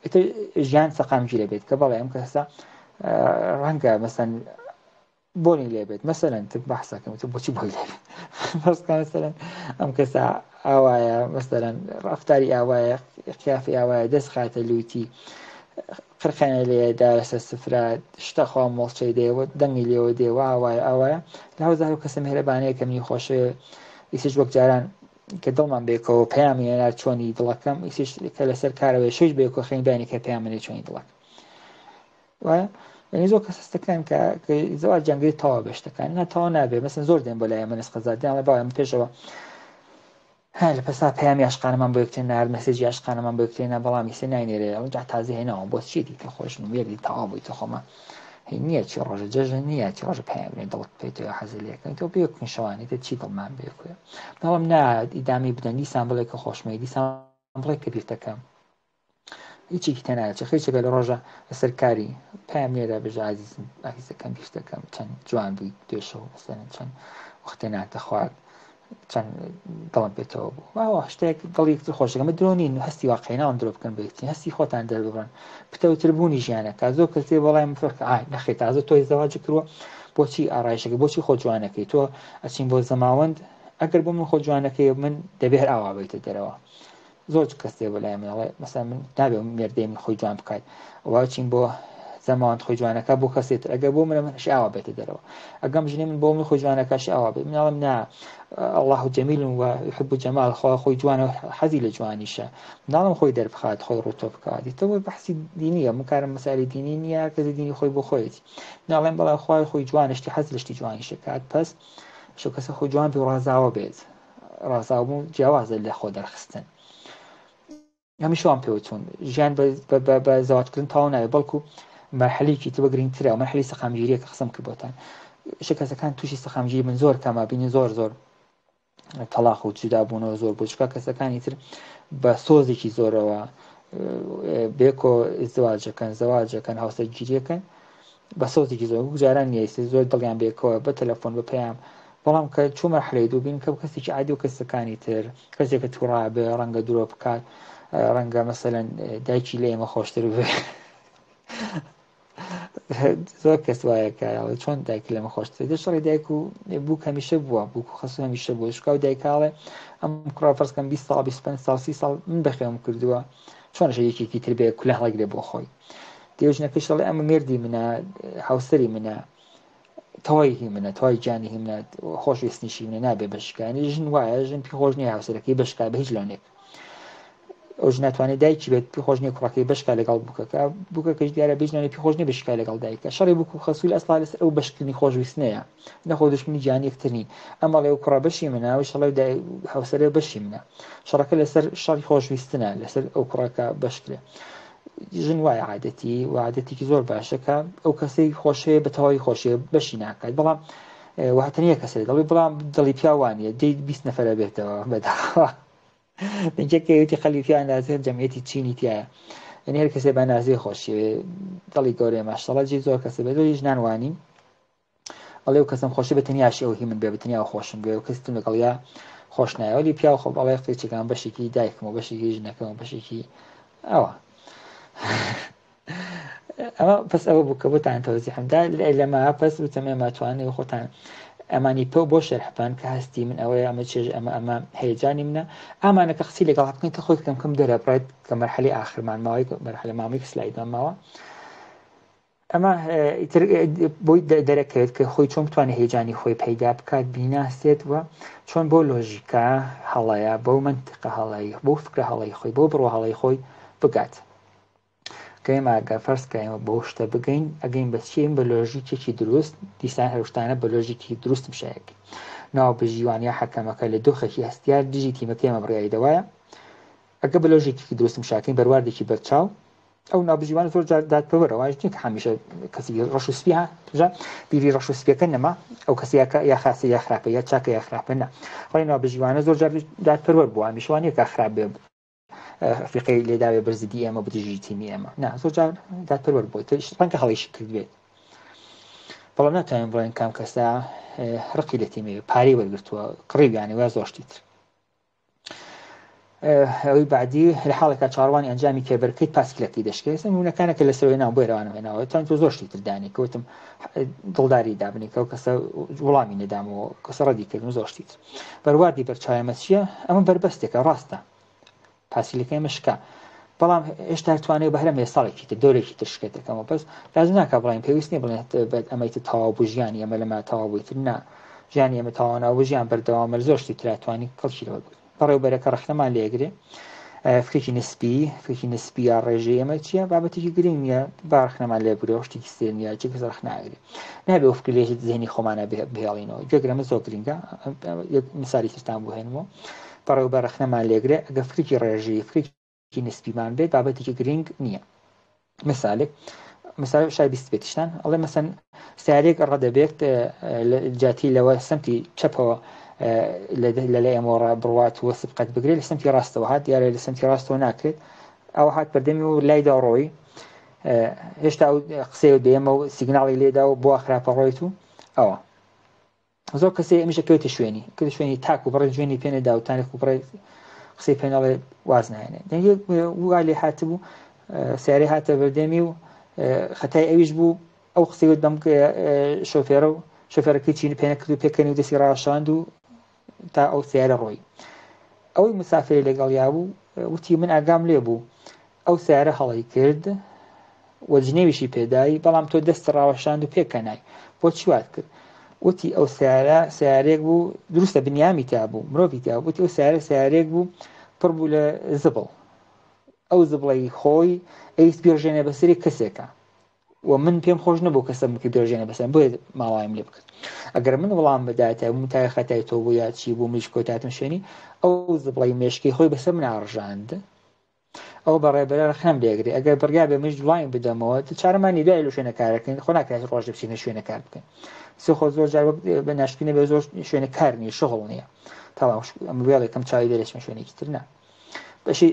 ئیتر ژیان سەقامگیرە بێت کە بەڵێ ئەم کەسە ڕەنگە مەسەن بۆنی لێ بێت، مەسەلەن تر بەحسەکەم تر بۆچی بۆی لێ بێت، بەسکە مەسەلەن ئەم کەسە ئاوایە، مەسەلەن ڕەفتاری ئاوایە، قیافی ئاوایە، دەست خاتە لوتی، قرقێنە لێ دا لەسەر سفرە، شتە خوا مۆڵچەی دێ و دەنگی لێوە دێ و ئاوایە ئاوایە. لەهەوزار و کەسە مهرەبانەیە کە منی خۆشەوێ، ئیسش وەک جاران کە دڵمان بێکەوە پەیامی ئەنار چۆنی دڵەکەم، ئیسش کە لەسەر کارەوەی شەویش بێکەوە خەین بەیانی کە پەیامەنێ چۆنی دڵەکەم وایە. یعنی زۆر کەس هەستەکان کە زەواج جەنگەی تەواو بێ شتەکان نا تەواو نابێ. مەسەن زۆر دێن بۆ لای من قەزا دێن باوە من پێشەوە ها لە پەسا پەیامی عاشقانەمان بۆ یەکتر نارد، مەسێجی عاشقانەمان بۆ یەکتر نا، بەڵام ئیسە ناینێرێ. ئەڵێم جا تازە هێناوە بۆ چی دیتە خۆشن و یەک دی تەواو بووی تۆ خۆمە هی نییە چی ڕۆژە جەژن نییە چی ڕۆژە پەیام بنێ دڵت پێتەوە حەزی لێکەن تۆ بێکن شەوانی تە چی دڵمان بێکوێ. بەڵام نا ئیدامی بدەن، دیسان بڵێ کە خۆشمەی، دیسان بڵێ کە بیرتەکەم، هیچێکی تێناچێ. خەیچێکە لە ڕۆژە لەسەر کاری پەیام نێرە بژە ئازیزم ئازیزەکەم بیرتەکەم چەند جوان بووی دوێشەو، مەسەلەن چەند وەختێ نانتە خوارد چەند دڵم پێتەوە بوو. واوە شتێک دڵی یەکتر خۆشەکە مە درۆ نین، هەستی واقعی ناڵم درۆ بکەن بە یەکتری، هەستی خۆتان دەرببڕن. پتەوتر بوونی ژیانەکە زۆر کەس دێ بەڵای من فکر ئای نەخێ تازە تۆی زەواج کردووە بۆچی ئارایشەکە بۆچی خۆ جوانەکەی تۆ ئەچین بۆ زەماوەند، ئەگەر بۆ من خۆ جوانەکەی من دەبێ هەر ئاوا بیتە دەرەوە. زۆر کەس دێ بۆ لای من ئەڵێ مەسەلەن من نابێ مێردەی من خۆی جوان بکات، وا چین بۆ زەماوەند خۆی جوانەکە بۆ کەسێ تر ئەگەر بۆ منە من ئەشێ ئاوا بێتە دەرەوە ئەگەم ژنی من بۆ من خۆی جوانەکە ئەشێ ئاوا بێت مناڵم نا الله جمیل و يحب الجمال خوا خۆی جوانە حەزی لە جوانیشە مناڵم خۆی دەربخات خۆی ڕووتۆ بکات دیتەوە بەحسی دینیە من کارم مەسالی دینی نییە کەسی دینی خۆی بۆ خۆیەتی مناڵێم بەڵام خوای خۆی جوانە شتی حەز لە شتی جوانیشە کات پس شو کەسە خۆی جوان بێ و ڕازاوە بێت ڕازاوبوون جیاوازە لە خۆ دەرخستن هەمیشە وام پێوە چوون ژیان بە زەواجکردن تەواو نابێت بەڵکو مەرحەلێکی تر بە گرنگترە و مەرحەلی سەقامگیریە کە قسەم کرد بۆتان شە کەسەکان تووشی سەقامگیری بن زۆر کەمە بینی زۆر زۆر تەلاق و جودا بوونەوە زۆر بۆ چکا کەسەکانی تر بە سۆزێکی زۆرەوە بێکۆ زواجەکەن زەواجەکەن هاوسەرگیریەکەن بە سۆزێکی زۆر وەک جاران نییە ئیستا زۆر دڵیان بێکەوە بە تەلەفۆن بە پەیام بەڵام کە چوو مەرحەلەی دوو بین کە کەسێکی عادی و کەسەکانی تر کەسێکە تووڕا بێ ڕەنگە درۆ بکات ڕەنگە مەسەلەن دایکی لە ئێمە خۆشتر بێ زۆر کەس وایە کە چۆن دایک لەمە خۆشتر دە شەڕی دایک و بوو هەمیشە بووە بوو خەسو هەمیشە بووە شکا و دایکاڵێ ئەم کوڕە فەرزکەم 20 ساڵ 25 ساڵ 30 ساڵ من بەخێوم کردووە چۆنش یەکێکی تر بێ کولە هەڵگرێ بۆ خۆی دێ ژنەکەش دەڵێ ئەمە مێردی منە هاوسەری منە تەوای هی منە تەوای گیانی هی منە خۆشویستنیشی منە نابێ بەشکانی ژن وایە ژن پێ خۆش نییە هاوسەرەکەی بەشکا بە هیچ لەونێک ئەو ژناتوانێت دایکی بێت پێ خۆش نییە کوڕەکەی بەشکا لەگەڵ بووکەکە بووکەکەش دیارە بێژنانی پێ خۆش نییە بشکا لەگەڵ دایکە شەڕی بووک و خەسوول ئەسڵا لەسەر ئەو بەشکردنی خۆشویستنەیە نەخۆ دشمنی گیانی یەکتر نین ئەم ئەڵێ ئەو کوڕە بەشی منە ئەویش ئەڵێ هاوسەرە بەشی منە شەڕەکە لەسەر شەڕی خۆشویستنە لەسەر ئەو کوڕەکە بەشکرێ ژن وایە عادەتی و عادەتێکی زۆر باشە کە ئەو کەسەی خۆشەیە بە تەواوی خۆشەیە بەشی ناکات بەڵام واتە نییە کەسێک دەڵێ بەڵام دڵی پیاوانە دەی 20 نەفرە بێتەوە بەداخەوە دەنگێکەوەتی قەلی پیا ئەندازەی جەمعیەتی چینی تایە یعنی هەر کەسێ بە ئەندازەی خۆشیەوێ دڵی گەورەیە ماشەڵا جی زۆر کەسە بێت زۆری ژنان وانین ئەڵێ و کەسم خۆشی بە تەنیاشی ئەو هی من بێ بە تەنیا خۆشم بێ و کەسی تر لەگەڵیا خۆش نایە وەلی پیاو خۆ بەڵێ قیچەکان بەشێکی دایکم و بەشێکی ژنەکەم و بەشێکی ئەوە ئەمە پس ئەوە بوو کە بۆتان تەوزیحم دا لەمە پس وتم ئێمە توانێ خۆتان ئەمانی پێ بۆ شەرحبان کە هەستی من ئەوەیە ئەمە چێژ ئەمە ئەمە هەیەجانی منە ئامانەکە قسی لەگەڵ بکەین کە خۆی کەم کەم دەرەبڕێت کە مەرحەلی ئاخرمان ماوەی مەرحەلە ماوەی سلایدمان ماوە ئەمە ئیتر بۆی دەرەکەوێت کە خۆی چۆن بتوانێت هێجانی خۆی پەیدا بکات بیناسێت و چۆن بۆ لۆژیکە هەڵەیە بەو منتیقە هەڵەی بۆ فکرە هەڵەی خۆی بۆ بڕۆ هەڵەی خۆی بگات کە ئێمە ئەگەر فەرز کە ئێمە بەو شتە بگەین ئەگەین بە چی بە لۆژیکێکی دروست دیسان هەر شتانە بە لۆژیکی دروست مشایەک ناو بژیوان یا حەکەمەکە لە دۆخێکی هەستیار دژی تیمەکەی ئێمە بڕیاری دەوایە ئەگە بە لۆژیکێکی دروست مشاکەین بەرواردێکی بەرچاو ئەو ناوبژیوانە زۆر جار دادپەروەرە وایش نییە کە هەمیشە کەسی ڕەش و سپی ها جا بیری ڕەش و سپیەکە نەما ئەو کەسیەکە یا خاسە یا خراپە یا چاکە یا خراپە نە ڕێ ناوبژیوانە زۆر جار دادپەروەر بووە هەمیشە وانیە کە خراپ بێ فیقەی لێداوێ بەرزدی ئێمە بدژی تیمی ئێمە نا زۆر جار دادپەروەر بووە ڕەنگە هەڵیشی کردبێت بەڵام ناتوانین بڵێن کام کەسە ڕقی لە تیمی پارەی وەرگرتووە کڕیویانە وا زۆر شتی تر ئەوەی بعدی لە حاڵێکا چاڕوانی ئەنجامی کێبەرکەیت پاسکلەکەی دەشکێت نمونەکانە کە لەسەرەوەی ناو بۆی رەوانم هێناوە تان تۆ زۆر شتی تر دانی کەوتم دڵداری دابنی کە ئەو کەسە وڵامی نەدامەوە کەسە ڕەدی کردم زۆر شتی تر بەرواردی بەرچاوێمە چییە ئەمە بەربەستێکە ڕاستە پاسیلەکەی ئەمە شکا بەڵام هێشتا توانێت بەهرە مێ ساڵێکی تر دۆرێکی تر شکێتەکەمەوە بەس لازم ناکە بڵێن پێویست نیە بڵێن ئەمەی تر تەواو بوو ژیانی ئەمە لەمە تەواو بووی تر نا ژیانی ئێمە تەواو نابوو ژیان بەردەوامە زۆر شتی ترا توانی کەڵکی لەوە بگرین بەڕێوبەرەکە ڕەخنەمان لێگرێ فکرێکی نسبی فکرێکی نسبی یا ڕێژەی ئەمە چییە بابەتێکی گرنگ نییە با ڕەخنەمان لێ بگرێ و شتێکی سێر نییە چی کەس ڕەخنە ناگرێ نابێ ئەو فکر لێ زهنی خۆمانە بهێڵینەوە گوێگرەمە زۆر گرنگە یەک مثالی ترتان بۆ هێنمەوە بەڕێوبەر ڕەخنەمان لێگرێ ئەگەر فکرێکی ڕێژەیی فکرێکی نسبیمان بێت بابەتێکی گرنگ نییە مثالێک مثال شای بیست بێتیشتان ئەڵێ مەسەن سیارێک ڕەدەبێت لە جاتی لەوە سمتی چەپەوە لە لە ئێمەوە بڕوات و سبقەت بگرێت لە سمتی ڕاستەوە هات دیارە لە سمتی ڕاستەوە ناکرێت ئەو هات بەردەمی و لایدا ڕۆی هێشتا ئەو قسەی بێمە و سیگناڵی لێدا و بۆ خراپە ڕۆیت و ئەوە زۆر کەسێ ئەمیشە کەوتە شوێنی کە شوێنی تاک و بڕێ جوێنی پێ نەدا و تانێک و بڕێ قسەی پێ نەڵێ واز نایێنێ وا لێ هاتبوو سیارەی هاتە بەردەمی و خەتای ئەویش بوو ئەو قسەی وت بەم شۆفێرە و شۆفێرەکەی چینی پێ نەکرد و پێکەنی و دەستی ڕاشاند و تا ئەو سیارە ڕۆی ئەوەی مسافری لەگەڵیا بوو وتی من ئاگام لێ بوو ئەو سیارە هەڵی کرد. و جنێویشی پێدای بەڵام تۆ دەست ڕاوەشاند و پێکەنای بۆچی وات کرد وتی ئەو سیارە سیارێک بوو دروستە بنیامی تیا بوو مرۆڤی تیا وتی ئەو سیارە سیارێک بوو پڕ بوو لە زبڵ ئەو زبڵەی خۆی ئەویست بیڕژێنێ بەسەری کەسێکە و من پێم خۆش نەبوو کەسە بکە بیڕژێنە بەسەر بۆیە ماڵایم لێ بکرد ئەگەر من وڵام بداتە من تای خەتای تۆ بوو یا چی بوو منیش کۆتاتم شوێنی ئەو زبڵەی مێشکی خۆی بەسەر من ئاڕژاند ئەو بەڕێبەرە ڕەخنەم لێگرێ ئەگەر بڕیار بێ منیش وڵامی بدەمەوە چارەمان نیە دوای لە شوێنە کارەکەین خۆ ناکرێت ڕۆژ بچینە شوێنە کار بکەین سێ خۆ زۆر جار وەک بە ناشکینە بێ زۆر شوێنە کار نییە شغڵ نییە تەواو ئەم وێڵێکم چاوی بێ لەچمە شوێنێکی تر نا بەشی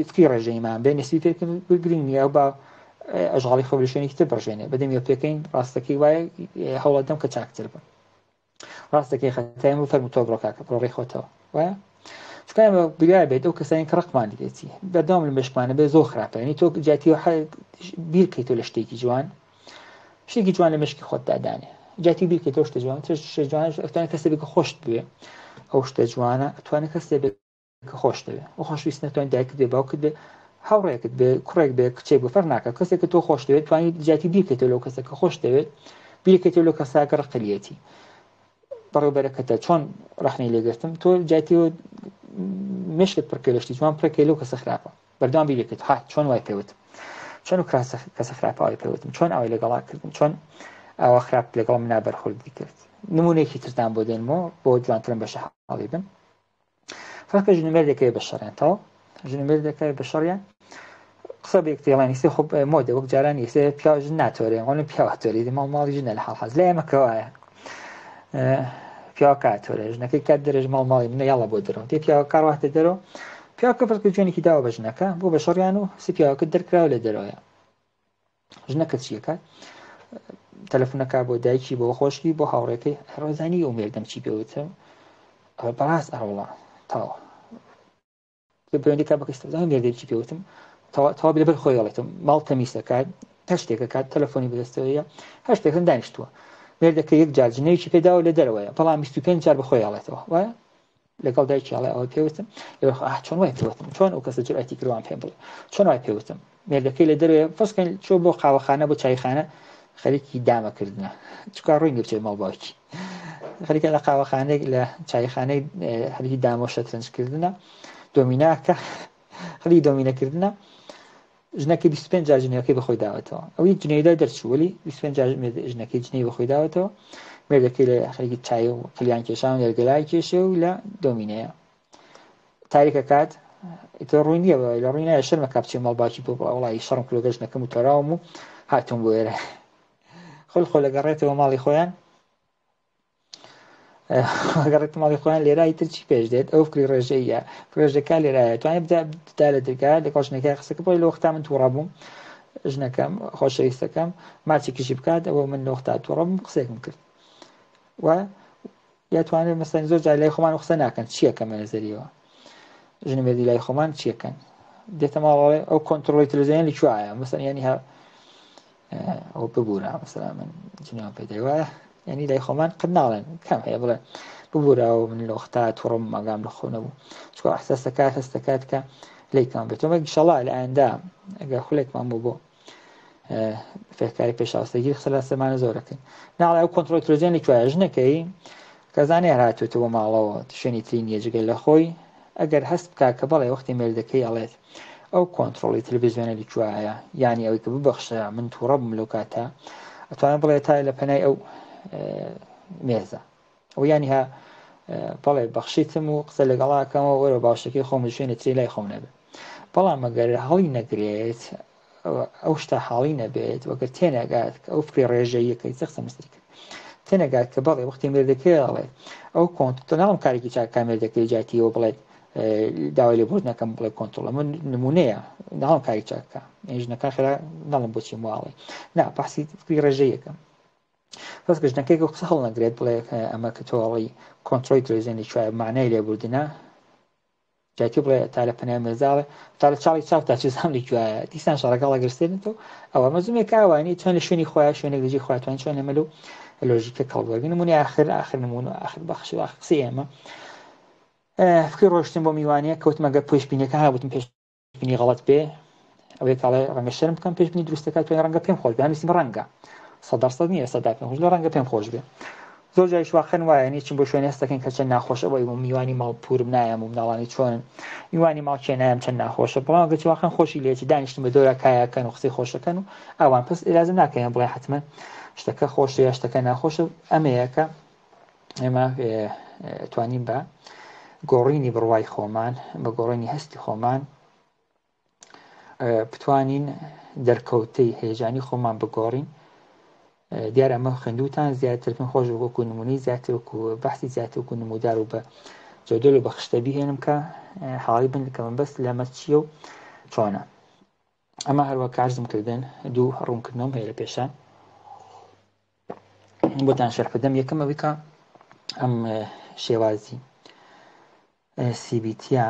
فکری ڕێژەیمان بێ نسبی پێ گرنگ نییە ئەو با ئەشغاڵی خۆ لە شوێنێکی تر بڕژێنێ بەدەمیە پێکەین ڕاستەکەی وایە هەوڵەدەم کە چاکتر بم ڕاستەکەی خەتای من فەرموو تۆ بڕۆ کاکە بڕۆ ڕێی خۆتەوە وایە چونکە ئێمە بریار بێت ئەو کەسانی کە ڕقمان لێتی بەردەوام لە مێشکمانە بێ زۆر خراپە یعنی تۆ جیاتی بیرکەیتەوە لە شتێکی جوان شتێکی جوان لە مێشکی خۆتدا دانێ جیاتی بیرکەیتەوە شتە جوان شتە جوان ئەتوانێت کەسێک بێت کە خۆشت بوێ ئەو شتە جوانە ئەتوانێت کەسێک بێت کە خۆش دەوێ و خۆشویست نەتوانین دایکت بێ باوکت بێ هاوڕێکت بێ کوڕێک بێ کچێک بێ فەرق ناکات کەسێک کە تۆ خۆش دەوێت توانی جیاتی بیرکەیتەوە لەو کەسە کە خۆش دەوێت بیرکەیتەوە لەو کەسە کە ڕقلیەتی بەڕێوبەرەکەتە چۆن ڕەخنەی لێگرتم تۆ جیاتی مشکت پڕکە لە شتی جوان پڕکەی لەو کەسە خراپە بەردەوام بیرکەیت ها چۆن وای پێوتم چۆن و کەسە خراپە وای پێوتم چۆن ئەوەی لەگەڵا کردم چۆن ئەوە خراپ لەگەڵ منا بەرخوردی کرد نمونێکی ترتان بۆ دێنمەوە بۆ جوانترم بەشە حاڵی بن فەرقی ژن و مێردێک هەیە بە شەڕیان تەواو ژن و مێردێک هەیە بە شەڕیان قسە بە یەکتری ئەڵێن ئیسێ خۆ مۆدە وەک جاران ئیسێ پیاو ژن ناتۆرێ وەڵێ پیاو ئەتۆرێ دی ماڵ ماڵی ژنە لە حاڵ حاز لای ئێمە کەوایە پیاو کاتۆرێ ژنەکەی کات دەرێژ ماڵ ماڵی منە یاڵە بۆ دەرەوە تێ پیاوە کار واتە دەرەوە پیاوکە فەرقی جوێنێکی داوە بە ژنەکە بۆ بە شەڕیان و سی پیاوەکە دەرکراوە لە دەرەوەیە ژنەکە چیەکات تەلەفونەکە بۆ دایکی بۆ خۆشکی بۆ هاوڕێکەی ڕۆزانی ئەو مێردەم چی پێوتم ئەوە بەڕاست ئەڕۆڵا تاوە پەیوەندی کا بەکەستەزان مێردێکی پێوتم تەوا لەبەر خۆی ئەڵێتم ماڵ تەمیسەکات هەر شتێکە کات تەلەفۆنی بەدەستەوەیە هەر شتێکم دانیشتووە مێردەکە یەک جار جنێوێکی پێداوە لە دەرەوەیە بەڵام 25 جار بەخۆی ئەڵێتەوە وایە لەگەڵ دایکی ئەڵێ ئەوەی پێوتم لەبەر خۆ ئاه چۆن وای پێوتم چۆن ئەو کەسە جورئەتی کرد وام پێ بڵێ چۆن وای پێوتم مێردەکەی لە دەرەوەیە فەسکەن چۆ بۆ قاوەخانە بۆ چایخانە خەریکی دامەکردنە چکا ڕووی نبچێت ماڵ باوکی خەریکە لە قاوەخانێک لە چایخانەی خەریکی دامۆ شەترنجکردنە دۆمیناکە خەریکی دۆمینەکردنە ژنەکەی 25 جار جنێوەکەی بەخۆی داوەتەوە ئەوی جنێودا دەرچوو وەلی 25 جار ژنەکەی جنێوی بەخۆی داوەتەوە مێردەکەی لە خەریکی چای و قلیان کێشان و نێرگەلای کێشێ و لە دۆمینەیە تاریکە کات ئیتر ڕووی نییە لە ڕووی نایە شەرمە کا بچێ ماڵ باوکی بۆ وڵی شەڕم کردو ژنەکەم و تۆراوم و هاتوم بۆ ئێرە خۆل خۆ لەگەڕێتەوە ماڵی خۆیان گەڕێت ماڵی خۆیان لێرە ئیتر چی پێش دێت ئەو فکری ڕێژەیە ڕێژەکە لێرایە توانێت بدا لە دەرگا لەگەڵ ژنەکە قسەکە بۆی لە وەختا من تووڕە بووم ژنەکەم خۆشەویستەکەم ماچێکیشی بکات ئەوە من لە وەختا تووڕە بووم قسێکم کرد و یا توانێت مەسەن زۆر جار لای خۆمان قسە ناکەن چیەکەمە نەزەریەوە ژن مێردی لای خۆمان چیەکەن دێتە ماڵەوە ئەو کۆنتترۆلی تەلەڤزیۆن لە کوایە مەسەن ینی هە ئەو ببوورە مەسەلا من جنیان پێدای وایە ینی لای خۆمان قەت ناڵێن کام هەیە بڵێ ببوورەوە من لە وەختا توڕم ماگام لە خۆ نەبوو چکۆ ئەحساس دەکات هەست دەکات کە لێکمان بێتەوە ئینشەڵا لە ئایندە ئەگەر خولێکمان بوو بۆ فێرکاری پێشاوسەگیر قسە لە سەرمانە زۆرەکەین ناڵێ ئەو کۆنترۆل تلویزیۆن لە کوایە ژنەکەی کەزانێ هەر هاتوێتەوە ماڵەوە شوێنی تری نییە جگە لە خۆی ئەگەر هەست بکا کە بەڵێ وەختی مێردەکەی ئەڵێت ئەو کۆنترۆڵی تلویزیۆنە لە کوایە یانی ئەوەی کە ببەخشە من تووڕە بووم لەو کاتە ئەتوانێت بڵێ تا لە پەنای ئەو مێزە ئەو یانی ها بەڵێ بەخشیتم و قسە لەگەڵاکەمەوە وەرە باوشەکەی خۆم شوێنە تری لای خۆم نەبێ بەڵام ئەگەر هەڵی نەگرێت ئەو شتە حاڵی نەبێت وەگەر تێنەگات کە ئەو فکری ڕێژەییەکەی چ قسەم لەسەر کرد تێنەگات کە بەڵێ وەختی مێردەکەی ئەڵێت ئەو کۆنت ناڵم کارێکی چاک کا مێردەکەی جاتیەوە بڵێت داوای لێبوردنەکەم بڵێ کۆنترۆڵ من نمونەیە ناڵم کاری چاکە ژنەکان خێرا ناڵم بۆچی ماڵێ نا باسی فکری ڕێژەیەکەم بەس کە ژنەکەی قسە هەڵنەگرێت بڵێ ئەمە کە تۆڵی کۆنترۆی تلویزیۆنی کوایە معنای لێبوردنە جاکی بڵێ تا لە پەنای مێزاڵێ تا لە چاڵی چاو تا چزام لە کوایە دیسان شەڕەکە ڵەگرسێنێتەوە ئەوە مەزومێک ئاوانی چۆن لە شوێنی خۆیان شوێنێک لەجی خواتوان چۆن لەمە لەو لۆژیکە کەڵ وەرگن نمونی آخر آخر نمونە آخر بەخش و آخر قسەی ئێمە فکری ڕۆشتن بۆ میوانیە کەوتمە گەر پێشبینیەکە هەبوتم پێش بینی غەڵەت بێ ئەوەی کاڵێ ڕەنگە شەرم بکەم پێشبینی دروستەکە توێن ڕەنگە پێم خۆش بێ هەمیسیم ڕەنگە سەدەرسەد نییە سەدا پێم خۆش لە ڕەنگە پێم خۆش بێ زۆر جاریش واقعەن وایە نی چم بۆ شوێن هەستەکەین کە چەند ناخۆشە وای و میوانی ماڵ پورم نایەم و مناڵانی چۆنن میوانی ماڵ کێ نایەم چەند ناخۆشە بەڵام گەچ واقعەن خۆشی لێچ دانیشتن بە دۆرا کایەکەن و قسەی خۆشەکەن و ئەوان پس لازم ناکەین بڵێ حتمما شتەکە خۆشە یا شتەکە ناخۆشە ئەمەیە کە ئێمە توانین بە گۆڕینی بڕوای خۆمان بە گۆڕینی هەستی خۆمان بتوانین دەرکەوتەی هەیەجانی خۆمان بگۆڕین. دیار ئەمە خوێندوتان زیاتر پێم خۆش وەکو نمونەی زیاتر وەکو بەحسی زیاتر وەکو نمودار و بە جەدەل و بە خشتە بیهێنم کە حاڵی بن کە مەبەست لەمە چییە و چۆنە. ئەمە هەروە کارزم کردن دوو ڕوونکردنەوەم هەیە لە پێشە بۆتان شەرح بدەم. یەکەم ئەوەی کە ئەم شێوازی سیبیتیا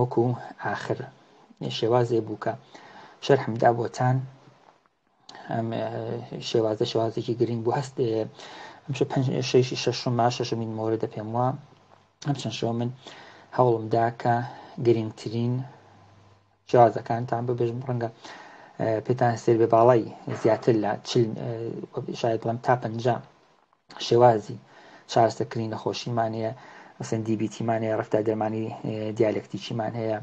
وەکو ئاخر شێوازێ بوو کە شەرحم دا بۆتان. ئەم شێوازە شێوازێکی گرنگ بوو هەست ئەم شەشی شەشما شەشمین مۆرە پێم وە ئەم چەند شەوە من هەوڵم دا کە گرنگترین شێوازەکانتان ببێژم. ڕەنگە پێتان سێر بێ باڵای زیاتر لە چل شاید بڵێم تا 50 شێوازی چارەسەرکردنی نەخۆشیمان هەیە. مەسەن دیبیتیمان هەیە، ڕەفتار دەرمانی دیالکتیکیمان هەیە،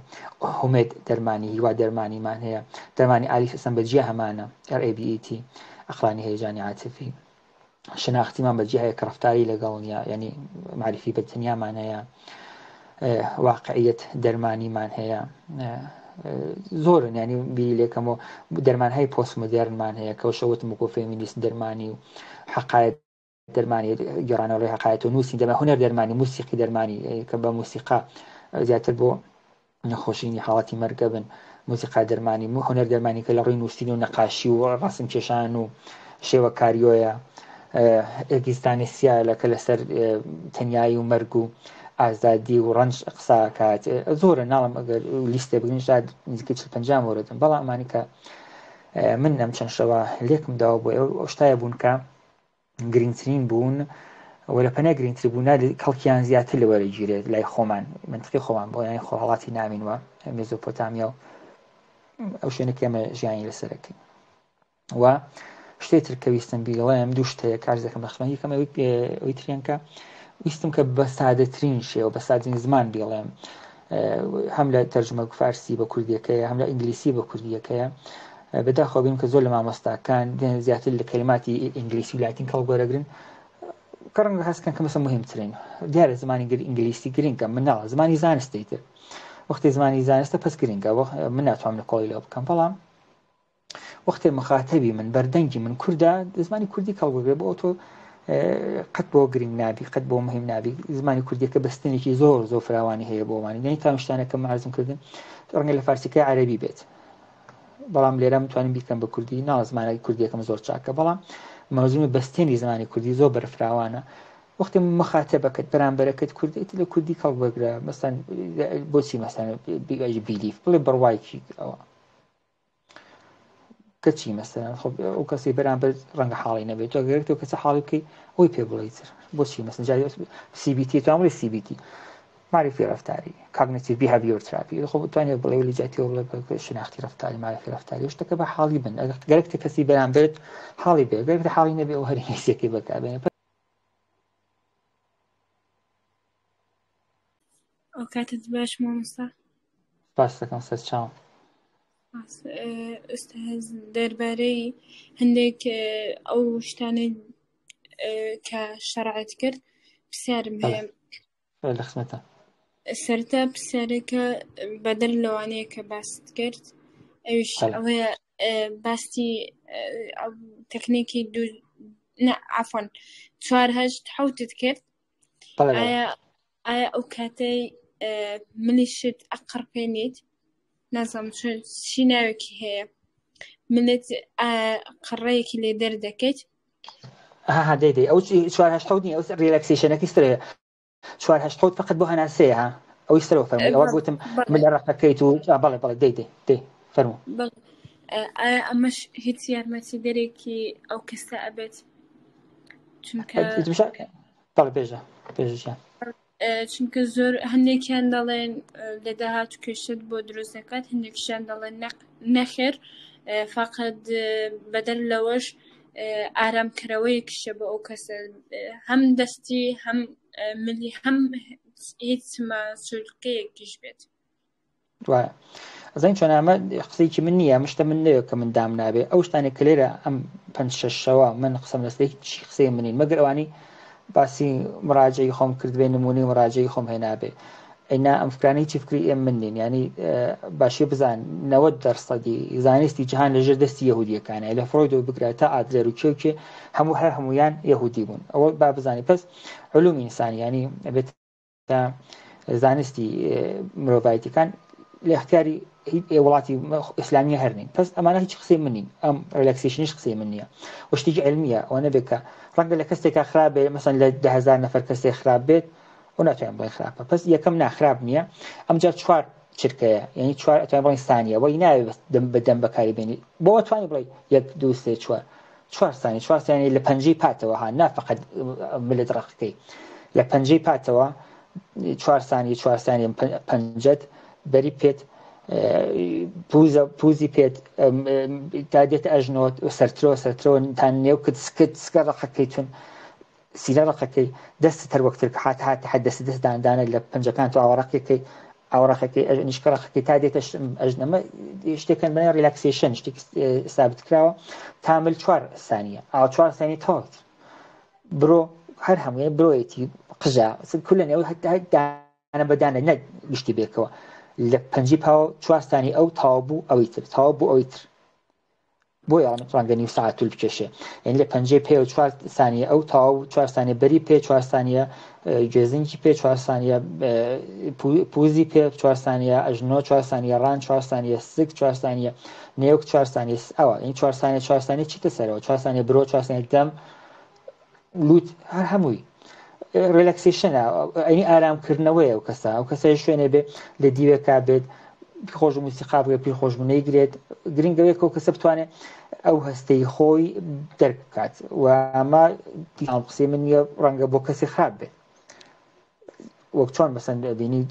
هومێد دەرمانی، هیوا دەرمانیمان هەیە، دەرمانی ئالیف ئەسەن بە جیا هەمانە، RABET عەقڵانی هەیجانی عاتفی، شناختیمان بە جیا هەیە کە ڕەفتاری لەگەڵ نییە، یعنی معرفی بە تەنیامان هەیە، واقعیت دەرمانیمان هەیە، زۆرن. ینی بیری لێکەمەوە دەرمان هەیە پۆست مۆدێرنمان هەیە کە شەوتم وەکو فێمینیست دەرمانی و حقایق دەرمانی گەڕانەوەی حقایەت و نووسین دەمە هونەر دەرمانی موسیقی دەرمانی کە بە موسیقا زیاتر بۆ نەخۆشینی حاڵەتی مەرگە بن، موسیقا دەرمانی هونەر دەرمانی کە لە ڕووی نووسین و نەقاشی و ڕەسم کێشان و شێوەکاریۆیە، ئێگیستانی سیالە کە لەسەر تەنیایی و مەرگ و ئازادی و ڕەنج قساکات. زۆرە ناڵم ئەگەر لیستێ بگرین شاید نزیکەی 40 50 مۆردن، بەڵام ئەمانی کە من ئەم چەند شەوە لێکم داوە بۆ ئەو شتایە بوون کە گرنگترین بوون و لە پەنای گرنگتر بوون کەڵکیان زیاتر لە وەرەگیرێت لای خۆمان منطقی خۆمان بۆ یانی خۆرهەڵاتی ناوین و مێزۆپۆتامیا و ئەو شوێنە کە ئێمە ژیانی لەسەرەکەین. و شتێ تر کە ویستم بیڵێم دوو شت هەیە کار دەکەم لە خزمەت یەکەم ئەوەی تریان کە ویستم کە بە سادەترین شێوە بە سادەترین زمان بیڵێم، هەم لە تەرجمە فارسی بە کوردیەکەیە هەم لە ئینگلیسی بە کوردیەکەیە. بەداخەوە بیم کە زۆر لە مامۆستاکان زیاتر لە کەلماتی ئینگلیسی و لاتین کەڵک وەرەگرن کە ڕەنگە هەست کەن کە مەسە مهمترین. دیارە زمانی ئینگلیسی گرنگە، من ناڵێم زمانی زانستەی تر وەختی زمانی زانستە پس گرنگە، من ناتوانم نکۆڵی لەوە بکەم، بەڵام وەختێ مخاتەبی من بەردەنگی من کوردە زمانی کوردی کەڵک بگرێ بۆ تۆ قەت بۆ گرنگ نابی، قەت بۆ مهم نابی. زمانی کوردیەکە بەستنێکی زۆر زۆر فراوانی هەیە بۆمانی، یعنی تا شتانە کە من عەرزم کردن ڕەنگە لە فارسیەکەی عەرەبی بێت، بەڵام لێرە متوانم بیکەم بە کوردی. نا زمانی کوردیەکەم زۆر چاکە، بەڵام مەوزوعی بەستێنی زمانی کوردی زۆر بەرفراوانە. وەختی مخاتەبەکەت بەرامبەرەکەت کوردێتی لە کوردی کەڵک بەگرە. مەسەن بۆچی مەسەن belief بڵێ بڕوایکی ئەوە کەچی مەسەن خۆ ئەو کەسی بەرامبەر ڕەنگە حاڵی نەبێت، تۆ گەرەک تۆ کەسە حاڵی بکەی ئەوی پێ بڵێ تر بۆچی مەسەن جاری CBT تو بڵێ CBT معرفی ڕەفتاری cognitive behavior therapy خۆ بتوانێت بڵێ لە جیاتی بڵێ شناختی ڕەفتاری معرفی ڕەفتاری شتەکە بە حاڵی بن. گەرەک کەسی بەرامبەرت حاڵی بێ، گەرەک حاڵی نەبێ ئەو هەر ئینگلیسیەکەی بەکاربێنێ. ئەو کاتت باش مامۆستا. سپاس دەکەم سەر چاوم. ئوستاز دەربارەی هەندێک ئەو شتانەی کە شەرعت کرد پرسیارم هەیە. لە خزمەتە. سەرتا پرسیارەکە بەدەر لەوانەیە کە باست کرد، ئەویش ئەوەیە باستی تەکنیکی دوو عفوان 4 8 حوتت کرد. ئایا ئەو کاتەی ملی شت ئەقڕپێنیت نازانم چی ناوێکی هەیە ملت قڕەیەکی لێ دەردەکەیت؟ ها دەی دەی ئەو 4 8 حوت نیە، ئەو relaxation ەکەی سەرەوە 4 8 حوت فقط بۆ هەناسەیە. ها ئەوی سەرەوە فەرمووی ئەوە گوتم من لە ڕەقەکەیت و بەڵێ بەڵێ دەی دەی دەی فەرموو. ئایا ئەمەش هیچ یارمەتی دەرێکی ئەو کەسە ئەبێت؟ چونکە بەڵێ بێژە بێژە. چونکە زۆر هەندێکیان دەڵێن لە داهاتوو کێشت بۆ دروست دەکات هەندێکیشیان دەڵێن نەخێر فقط بەدەر لەوەش ئارامکەرەوەیەکیشە بۆ ئەو کەسە هەم دەستی هەم ملی هەم هیچ ماسولکەیەکیش بێت. وایە ئەزانی چۆن ئەمە قسەیەکی من نییە مشتە من نەوێت کە من دام نابێ ئەو شتانێک کە لێرە ئەم پەنج شەش شەوە من قسەم لەسەر هیچ قسەی منین مەگەر ئەوانی باسی مراجعی خۆم کردبێ نمونەی مراجعی خۆم هێنابێ ئەینا ئەم فکرانە هیچی فکری ئێم من نین ینی باشی بزان 90 دەرسەدی زانستی جیهان لەژێر دەستی یەهودیەکانە لە فرۆیدەوە بگرە تا ئادلێر و کێ و کێ هەموو هەر هەمویان یەهودی بوون ئەوە با بزانی پس علوم ئینسانی ینی ئەبێت زانستی مرۆڤایەتەکان لە اختیاری وڵاتی ئیسلامیە هەر نین پس ئەمانە هیچ قسەی من نین ئەم relaxation یش قسەی من نییە و شتێکی علمیە ئەوە نەبێت کە ڕەنگە لە کەسێکا خراپ بێت مەسەن لە 10هزار نەفەر کەسێک خراپ بێت و ناتوانین بڵێن خراپە پس یەکەم ناخراپ نییە ئەمجار چوار چرکەیە یعنی چوار ئەتوانین بڵێن سانیە وەی ناوێ بەس دەم بە دەم بەکاری بێنی بۆ توانی بڵێ یەک دوو سێ چوار چوار سانی چوار سانی لە پەنجەی پاتەوە ها نا فقط ملت ڕەقەکەی لە پەنجەی پاتەوە چوار سانی چوار سانی پەنجەت بەری پێت پوزە پوزی پێت تا دێتە ئەژنۆت سەرترۆ سەرترۆ تا نێو کت سکت سکە ڕەقەکەی چون سینە ڕەقەکەی دەستت هەر وەک تر هات هات حد دەست دەست دان دانە لە پەنجەکان تو ئاوەڕەقەکەی ئاوەڕەقەکەی نیشکە ڕەقەکەی تا دێتە ئەژنەمە شتێکن بەناوی relaxation شتێک سابت کراوە تا مل چوار سانیە ئاو چوار سانی تەواو برۆ هەر هەمووی برۆیەتی قژە کولەن ئەو هەتا دانە بە دانە نەک گشتی بێکەوە لە پەنجی پاو چوار سانی ئەو تەواو بوو ئەوی تر تەواو بوو ئەوی تر بۆیە ڕەنگە نیو سەعات طول بکێشێ یعنی لە پەنجەی پێ و چوار سانیە ئەو تەواو چوار سانیە بەری پێ چوار سانیە گوێزنگی پێ چوار سانیە پوزی پێ چوار سانیە ئەژنۆ چوار سانیە ڕان چوار سانیە سک چوار سانیە نێوک چوار سانیە ئەوە یعنی چوار سانیە چوار سانیە چیتە سەرەوە چوار سانیە برۆ چوار سانیە دەم لوت هەر هەمووی relaxation ە ئەنی ئارامکردنەوەیە ئەو کەسە ئەو کەسە شوێنێ بێ لە دیوێکا بێت خۆش موسیقا بگە پێی خۆش بوو نەیگرێت گرنگەوەی کە کەسە بتوانێت ئەو هەستەی خۆی دەرک بکات و ئەمە قسەی من نییە ڕەنگە بۆ کەسی خراپ بێت وەک چۆن مەسەن بینی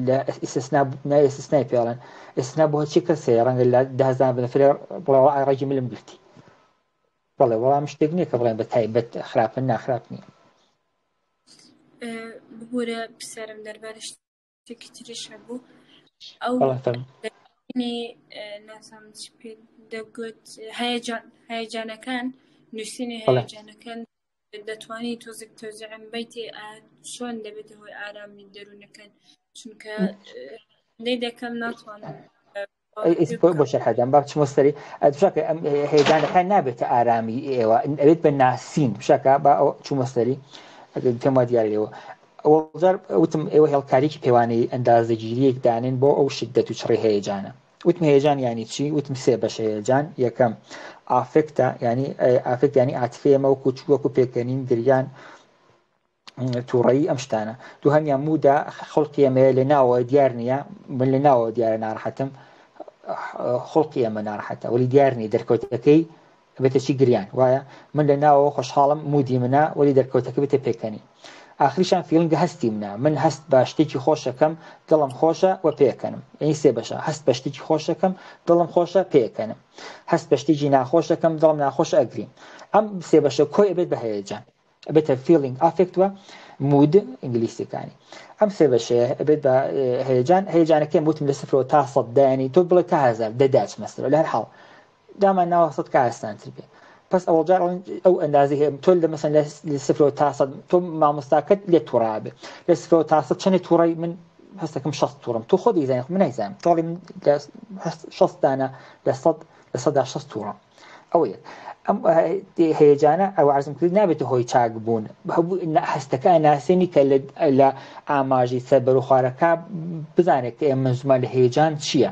لە ئیسنا ئیسنای پێڵێن ئیسنا بۆ هەرچی کەس هەیە ڕەنگە لە دهزان بنەفرێ بڵێ ڕێگی ملم گرتی بەڵێ وەڵام شتێک نییە کە بڵێن بە تایبەت خراپن ناخراپ نییە. ببورە پرسیارم دەربارەی شتێکی تریش هەبوو ئەو نازانم چی پێ دەگوت هەیەجان هەیەجانەکان نووسینی هەیەجانەکان دەتوانی تۆزێک تۆزیعم بیتێ چۆن دەبێتە هۆی ئارامی دەروونەکان چونکە لێ دەکەم ناتوانم بۆ شەرحەدەم با بچمە سەری بشاکە ئەم هەیەجانەکان نابێتە ئارامی ئێوە ئەوێت بە ناسین بشاکە با چوومە سەری ئەگەر پێم وا دیارە لێوە ئەوجار وتم ئێوە هێڵکاریی پێوانەی ئەندازەگیریەک دانێن بۆ ئەو شدەت و چڕی هەیەجانە وتم هەیەجان یانی چی وتم سێ بەش هەیەجان یەکەم affect ە ینی affect ینی عاتفەیە ئێمە وەکو وەکو پێکەنین گریان تووڕەیی ئەم شتانە دووهەمیان mood ە خڵقی ئەمەیە لە ناوە دیار نییە من لە ناوە دیارە ناڕەحەتم خڵقی ئەمە ناڕەحەتە وەلی دیار نییە دەرکەوتەکەی بێتە چی گریان وایە من لە ناوەوە خۆشحاڵم mood ی منە وەلی دەرکەوتەکە بێتە پێکەنی ئاخریشان feeling ە هەستی منە من هەست بە شتێکی خۆشەکەم دڵم خۆشە و پێکەنم یعنی سێ بەشە هەست بە شتێکی خۆشەکەم دڵم خۆشە پێکەنم هەست بە شتێکی ناخۆشەکەم دڵم ناخۆش ئەگریم ئەم سێ بەشە کۆی ئەبێت بە هەیەجان ئەبێتە feeling affect و mood ئینگلیسیەکانی ئەم سێ بەشەیە ئەبێت بە هەیەجان هەیەجانەکەم وتم لە سفرەوە تا سەد دایانی تۆ بڵێ تا هەزار دە داچمە سەرەوە لە هەر حاڵ دامان ناوە سەد کە ئاسانتر بێ پس ئەوڵ جار ئەو ئەندازەی هەیە تۆ لە مەسەن لە سفرەوە تا سەد تۆ مامۆستاکەت لێ تووڕا بێ لە سفرەوە تا سەد چەندێ تووڕەی من هەستەکەم شەست تووڕم تۆ خۆت دەیزانی خۆ من نایزانم تۆڵی من لە شەست دانە لە سەد لە سەدا شەست تووڕم ئەوە یەک ئەم هەیەجانە ئەو عرضم کرد نابێتە هۆی چاک بوون هەستەکە ناسێنی کە لە ئاماژی سەر بەروخوارەکە بزانێت کە ئێمە زمان لە هەیەجان چییە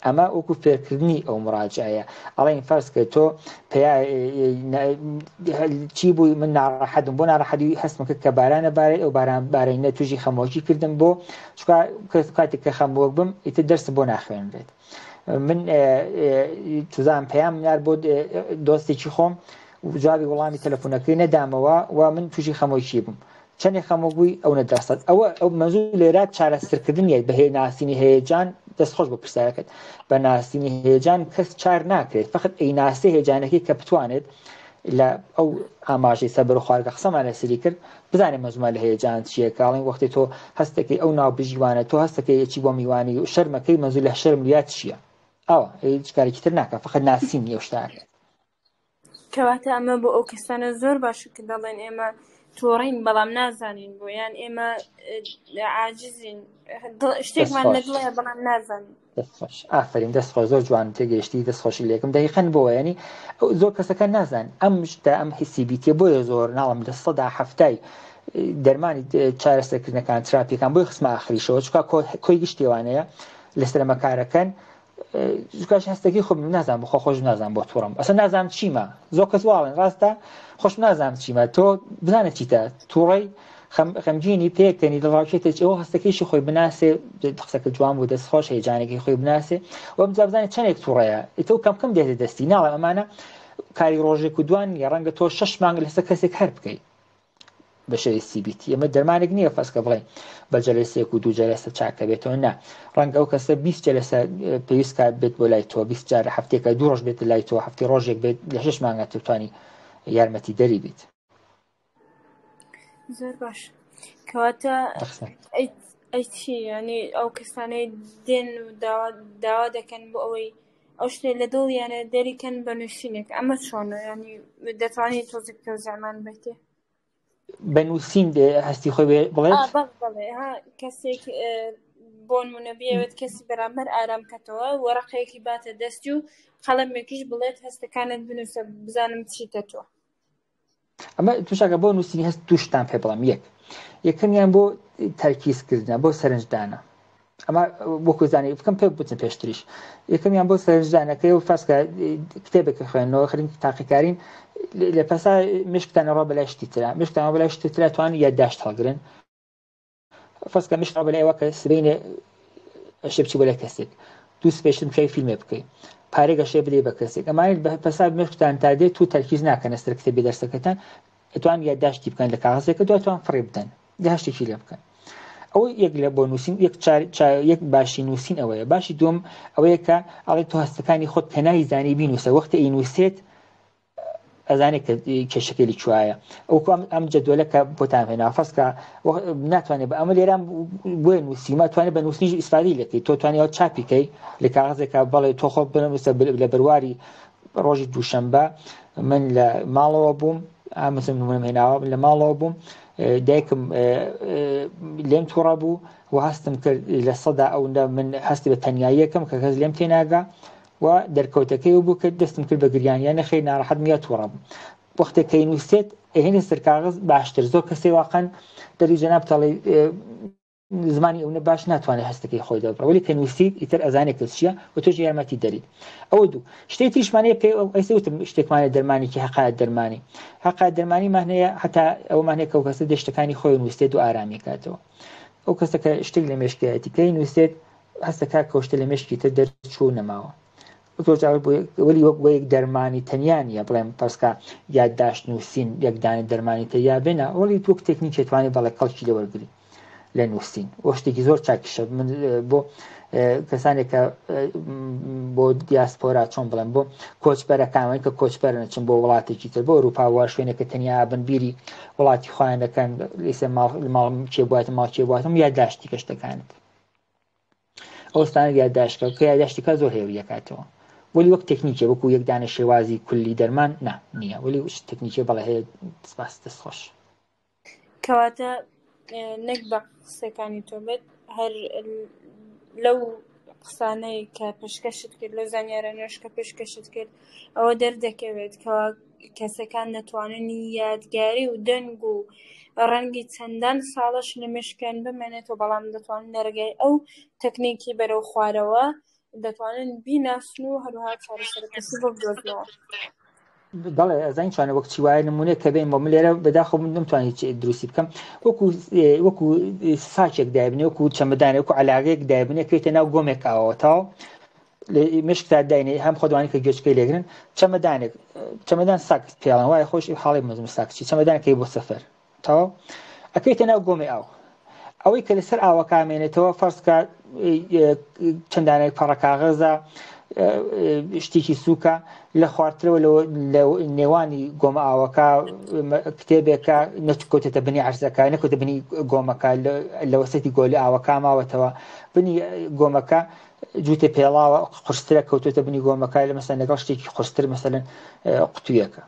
ئەمە وەکو فێرکردنی ئەو مراجعەیە ئەڵێن فەرز کە تۆ چی بووی من ناڕەحەتم بۆ ناڕەحەتی هەستم کرد کە بارانە بارەی ئەو باران بارەی نە توژی خەمۆکی کردم بۆ چکا کاتێک کە خەمۆک بم ئیتر دەرسم بۆ ناخوێنرێت من چزان پەیام نار بۆ دۆستێکی خۆم جوابی وەڵامی تەلەفۆنەکەی نەدامەوە و من تووشی خەمۆکی بووم. چەندێ خەمۆک بووی ئەونە دەستت ئەوە ئەو مەزوو لێرە چارەسەرکردن یە بە ناسینی هەیەجان دەست خۆش بۆ پرسیارەکەت بە ناسینی هەیەجان کەس چار ناکرێت فقط ئەی ناسی هەیەجانەکەی کە بتوانێت لە ئەو ئاماژەی سەبر و خوارگە قسەمان لەسەری کرد بزانێ مەزومان لە هەیەجان چییە کاڵین وەختی تۆ هەستەکەی ئەو ناو بژیوانە تۆ هەستەکەی یەکی بۆ میوانی و شەرمەکەی مەزوو لە شەرم لیات چییە ئەوە هیچ کارێکی تر ناکە فقط ناسینی ئەو شتاکە. کەواتە ئەمە بۆ ئەو کەسانە زۆر باشە کە دەڵێن ئێمە توڕین بەڵام نازانین بۆ یان ئێمە عاجزین شتێکمان لە دڵەیە بەڵام نازانین. دەست خۆش ئافرین دەست خۆش زۆر جوان تێگەیشتی دەست خۆشی لێکم دەقیقەن بۆ ینی زۆر کەسەکە نازان ئەم شتە ئەم حیسی بیتێ بۆیە زۆر ناڵم 70% دەرمانی چارەسەرکردنەکان تراپیەکان بۆی خسمە ئاخریشەوە چکا کۆی گشتیوانەیە لەسەر مەکارەکەن کاش هەستەکەی خۆم نازانم بخۆ خۆش نازانم بۆ توڕم ئەسە نازانم چیمە زۆر کەس واڵێن ڕاستە خۆش نازانم چیمە تۆ بزانە چیتە تووڕەی خەمگینی پێکەنی دڵڕاوکێتە ئەو هەستەکەیشی خۆی بناسێ قسەکە جوان بوو دەست خۆش هەیجانەکەی خۆی بناسێ و بجا بزانێت چەندێک تووڕەیە ئیتۆ کەم کەم دێتە دەستی ناڵێم ئەمانە کاری ڕۆژێک و دوان نیە ڕەنگە تۆ شەش مانگ لەسەر کەسێک هەر بکەیت بە شێوەی CBT ئەمە دەرمانێک نییە فەسکە بڵێن بە جەلەسێک و دوو جەلەسە چاکە بێتەوە نا ڕەنگە ئەو کەسە 20 جەلەسە پێویست کات بێت بۆ لای تۆ 20 جار هەفتێکە دوو ڕۆژ بێت لای تۆ هەفتی ڕۆژێک بێت لە شش مانگە توانی یارمەتی دەری بیت. زۆر باش کەواتە ئەی چی ینی ئەو کەسانەی دێن و داوا دەکەن بۆ ئەوەی ئەو شتێ لە دڵیانە دەریکەن بە نووسینێک ئەمە چۆنە ینی دەتوانانی تۆزێک تەوزیعمان بێتێ بە نووسین هەستی خۆی بڵێت بەڵێ ها کەسێک بۆ نمونە بیەوێت کەسی بەرامبەر ئارام کەتەوە وەرەقەیەکی باتە دەستی و قەڵەمێکیش بڵێت هەستەکانت بنووسە بزانم چیتە تۆ ئەمە توشاکە بۆ نووسینی هەست دوو شتان پێ بڵێم یەک یەکەمیان بۆ تەرکیزکردنە بۆ سەرنجدانە ئەمە وەکو زانی بکەم پێ بچن پێشتریش یەکەمیان بۆ سەرنجدانەکەی و فەسکە کتێبێک خوێندنەوە خرین تاقیکارین لە پەسا مشکتانەڕۆ بەلای شتی ترا مشکتانەوە بەلای شتی ترا توان یادداشت هەڵگرن فەسکە مشت بەلای وەکە سبینێ ئەشێ بچی بۆ لای کەسێک دوو سپێشتن بکەی فیلمێ بکەی پارێ گەشێ بدەی بە کەسێک ئەمانە بە پەسا مشتان تا دێت و تەرکیز ناکەنە سەر کتێبی دەرسەکەتان ئەتوان یادداشتی بکەن لە کاغەزێکە دواتوان فڕێ بدەن لە هەشتێکی لێ بکەن ئەوە یەک لە بۆ نووسین یەک یەک باشی نووسین ئەوەیە باشی دوم ئەوەیە کە ئەڵێ تۆ هەستەکانی خۆت کە نایزانی بینوسە وەختی ئەینووسێت ئەزانێت کە کێشەکەی لە کوایە ئەو ئەم جەدوەلە کە بۆتان هێنا فەسکە ناتوانێت بە ئەمە لێران بۆیە نووسیمە توانێت بە نووسنیش ئیسفادی لەکەی تۆ توانی ئەو چاپیکەی لە کاغەزێکە بەڵێ تۆ خۆ بنووسە لە بەرواری ڕۆژی دووشەنبە من لە ماڵەوە بووم ئامزم نمونم هێناوە لە ماڵەوە بووم دایکم لێم تووڕە بوو و هەستم کرد لە سەدا ئەوەندە من هەستی بە تەنیاییەکەم کە کەس لێم تێناگا و دەرکەوتەکەی ئەو بوو کە دەستم کرد بە گریان یا نەخێر ناڕەحەتم یا تووڕە بووم وەختێک کە نووسێت ئەهێنە سەر کاغەز باشتر زۆر کەسێ واقعا دەری جەناب تەڵی زمانی ئەونە باش ناتوانێت هەستەکەی خۆی دەبڕ وەلی کە نووسیت ئیتر ئەزانێت کە چییە و تۆش یارمەتی دەریت ئەوە دوو شتێک تریشمانەیە پێ ئەیسە وتم شتێکمانە دەرمانێکی حقایەت دەرمانی حقایەت دەرمانی مانەیە هەتا ئەو مانەیە کە ئەو کەسە دەشتەکانی خۆی نووسێت و ئارامی کاتەوە ئەو کەسە کە شتێک لە مێشکایەتی کەی نووسێت هەستەکە کەوشتە لە مێشکی تر دەرچوو نەماوە زۆر جار وەلی وەک بۆ یەک دەرمانی تەنیا نییە بڵێم پەسکە یادداشت نووسین یەکدانە دەرمانی تەیا بێنە وەلی وەک تێکنیکێ توانێت بەڵێ کەڵکی لێ وەرگری لە نووسین وە شتێکی زۆر چاکیشە من بۆ کەسانێک کە بۆ دیاسپۆرا چۆن بڵێم بۆ کۆچبەرەکان کە کۆچبەرن چون بۆ وڵاتێکی تر بۆ ئەوروپا وا شوێنێکە تەنیا بن بیری وڵاتی خۆیان دەکەن لیسە ماڵ ماڵ کێ بواتە ماڵ کێ بواتم یادداشتی کەشتەکانت ئەو ستانە یادداشتکە کە یادداشتەکە زۆر هێوری دەکاتەوە وەلی وەک تەکنیکێ وەکو یەک دانە شێوازی کولی دەرمان نا نییە وەلی تەکنیکێ بەڵێ هەیە سپاس دەست خۆش. کەواتە نەک بە قسەکانی تۆ بێت هەر لەو قسانەی کە پێشکەشت کرد لەو زانیارانەش کە پێشکەشت کرد ئەوە دەردەکەوێت کەوا کەسەکان دەتوانن یادگاری و دەنگ و ڕەنگی چەندان ساڵەش لە مێشکیان بمێنێتەوە بەڵام دەتوانن لە ڕێگای ئەو تەکنیکی بەرەو خوارەوە دەتوانن بیناسن و هەروها چارەسەرەکەشی بۆ بدۆزنەوە. بەڵێ ئەزانین چۆنە وەک چی وایە نمونە کە بێن بۆ من لێرە بەداخەوە من نەمتوانی هیچ دروستی بکەم وەکو وەکو ساچێک دایبنێ وەکو چەمەدانێک وەکو عەلاگەیەک دایبنێ کەویتە ناو گۆمێک ئاوەوە تاو مشکتا داینێ هەم خۆدوانی کە گوێچکەی لێگرن چەمەدانێک چەمەدان ساک پێڵان وایە خۆش حاڵی مزم ساکچی چەمەدانەکەی بۆ سەفەر تەواو. ئەکەیتە ناو گۆمی ئاو ئەوەی کە لەسەر ئاوەکە ئەمێنێتەوە فەرزکە چەند دانەیەک پەڕە کاغەزە شتێکی سووکە لە خوارترەوە لە نێوانی گۆمە ئاوەکە کتێبێکە نەچکەوتێتە بنی عرزەکە نەکەوتە بنی گۆمەکە لە وەسەتی گۆلی ئاوەکە ماوەتەوە بنی گۆمەکە جووتە پێڵاوە قورسترە کەوتێتە بنی گۆمەکە لە مەسەن لەگەڵ شتێکی قورستر مەسەلەن قوتویەکە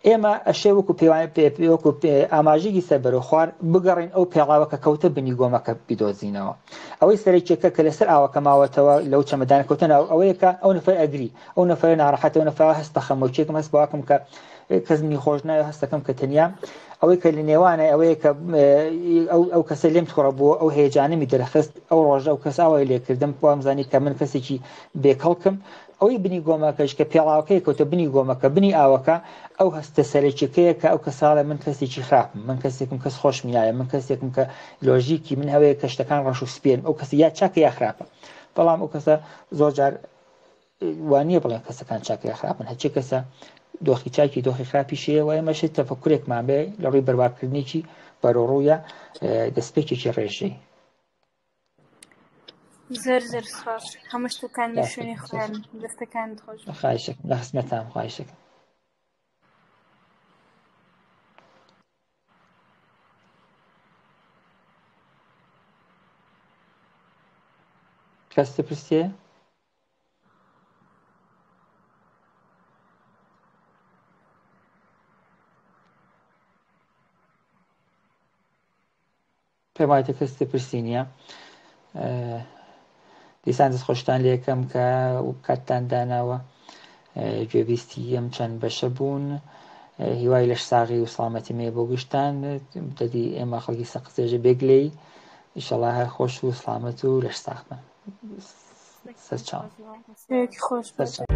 ئێمە ئەشێ وەکو پێوان وەکو ئاماژێکی سەر بەرەو خوار بگەڕین ئەو پێڵاوە کە کەوتە بنی گۆمەکە بیدۆزینەوە ئەوەی سەرەکیەکە کە لەسەر ئاوەکە ماوەتەوە لەو چەمەدانە کەوتە ناو ئەوەیە کە ئەو نەفەر ئەگری ئەو نەفەرە ناڕەحەتە ئەو نەفەرە هەست بە خەمۆکیەکم هەست بەواکم کە کەس منی خۆش ناوێ هەستەکەم کە تەنیا ئەوەی کە لە نێوانە ئەوەیە کە ئەو ئەو کەسە لێم توڕە بووە ئەو هەیەجانەمی دەرخست ئەو ڕۆژە ئەو کەس ئاوای لێکردم وامزانی کە من کەسێکی بێکەڵکم ئەوەی بنی گۆمەکەش کە پێڵاوەکەی کەوتە بنی گۆمەکە بنی ئاوەکە ئەو هەستە سەرەکیەکەیە کە ئەو کەساڵە من کەسێکی خراپم من کەسێکم کەس خۆشمی ناوێ من کەسێکم کە لۆژیکی من هەوەیە کە شتەکان ڕەش و سپێن ئەو کەسە یا چاکە یا خراپە بەڵام ئەو کەسە زۆر جار وانە بڵێن کەسەکان چاکە یا خراپن هەرچی کەسە دۆخی چاکی دۆخی خراپی شەیە و ئێمەش تەفەکرێکمان بێ لە ڕووی بەرواکردنێکی بەرەوڕوویە دەستپێکێکی ڕێژەی زۆر زۆر سپاس هەموو شتەکان لە شوێنی خۆیان دەستەکانت خۆش خواهشەکەم لە خزمەتان خواهشەکەم کەس پرسیە پێم وایە کەس پرسی نییە دیسان دەست خۆشتان لەکەم کە کاتتان داناوە گوێبیستی ئەم چەند بەشە بوون هیوای لەش ساغی و سڵامەتی مێ بۆ گشتان دەدی ئێمە خەڵکی سەقزێژە بێگلەی ئیشەڵا هەر خۆش و سڵامەت و لەش ساغ بن سەرچاو خۆش سەرچاو.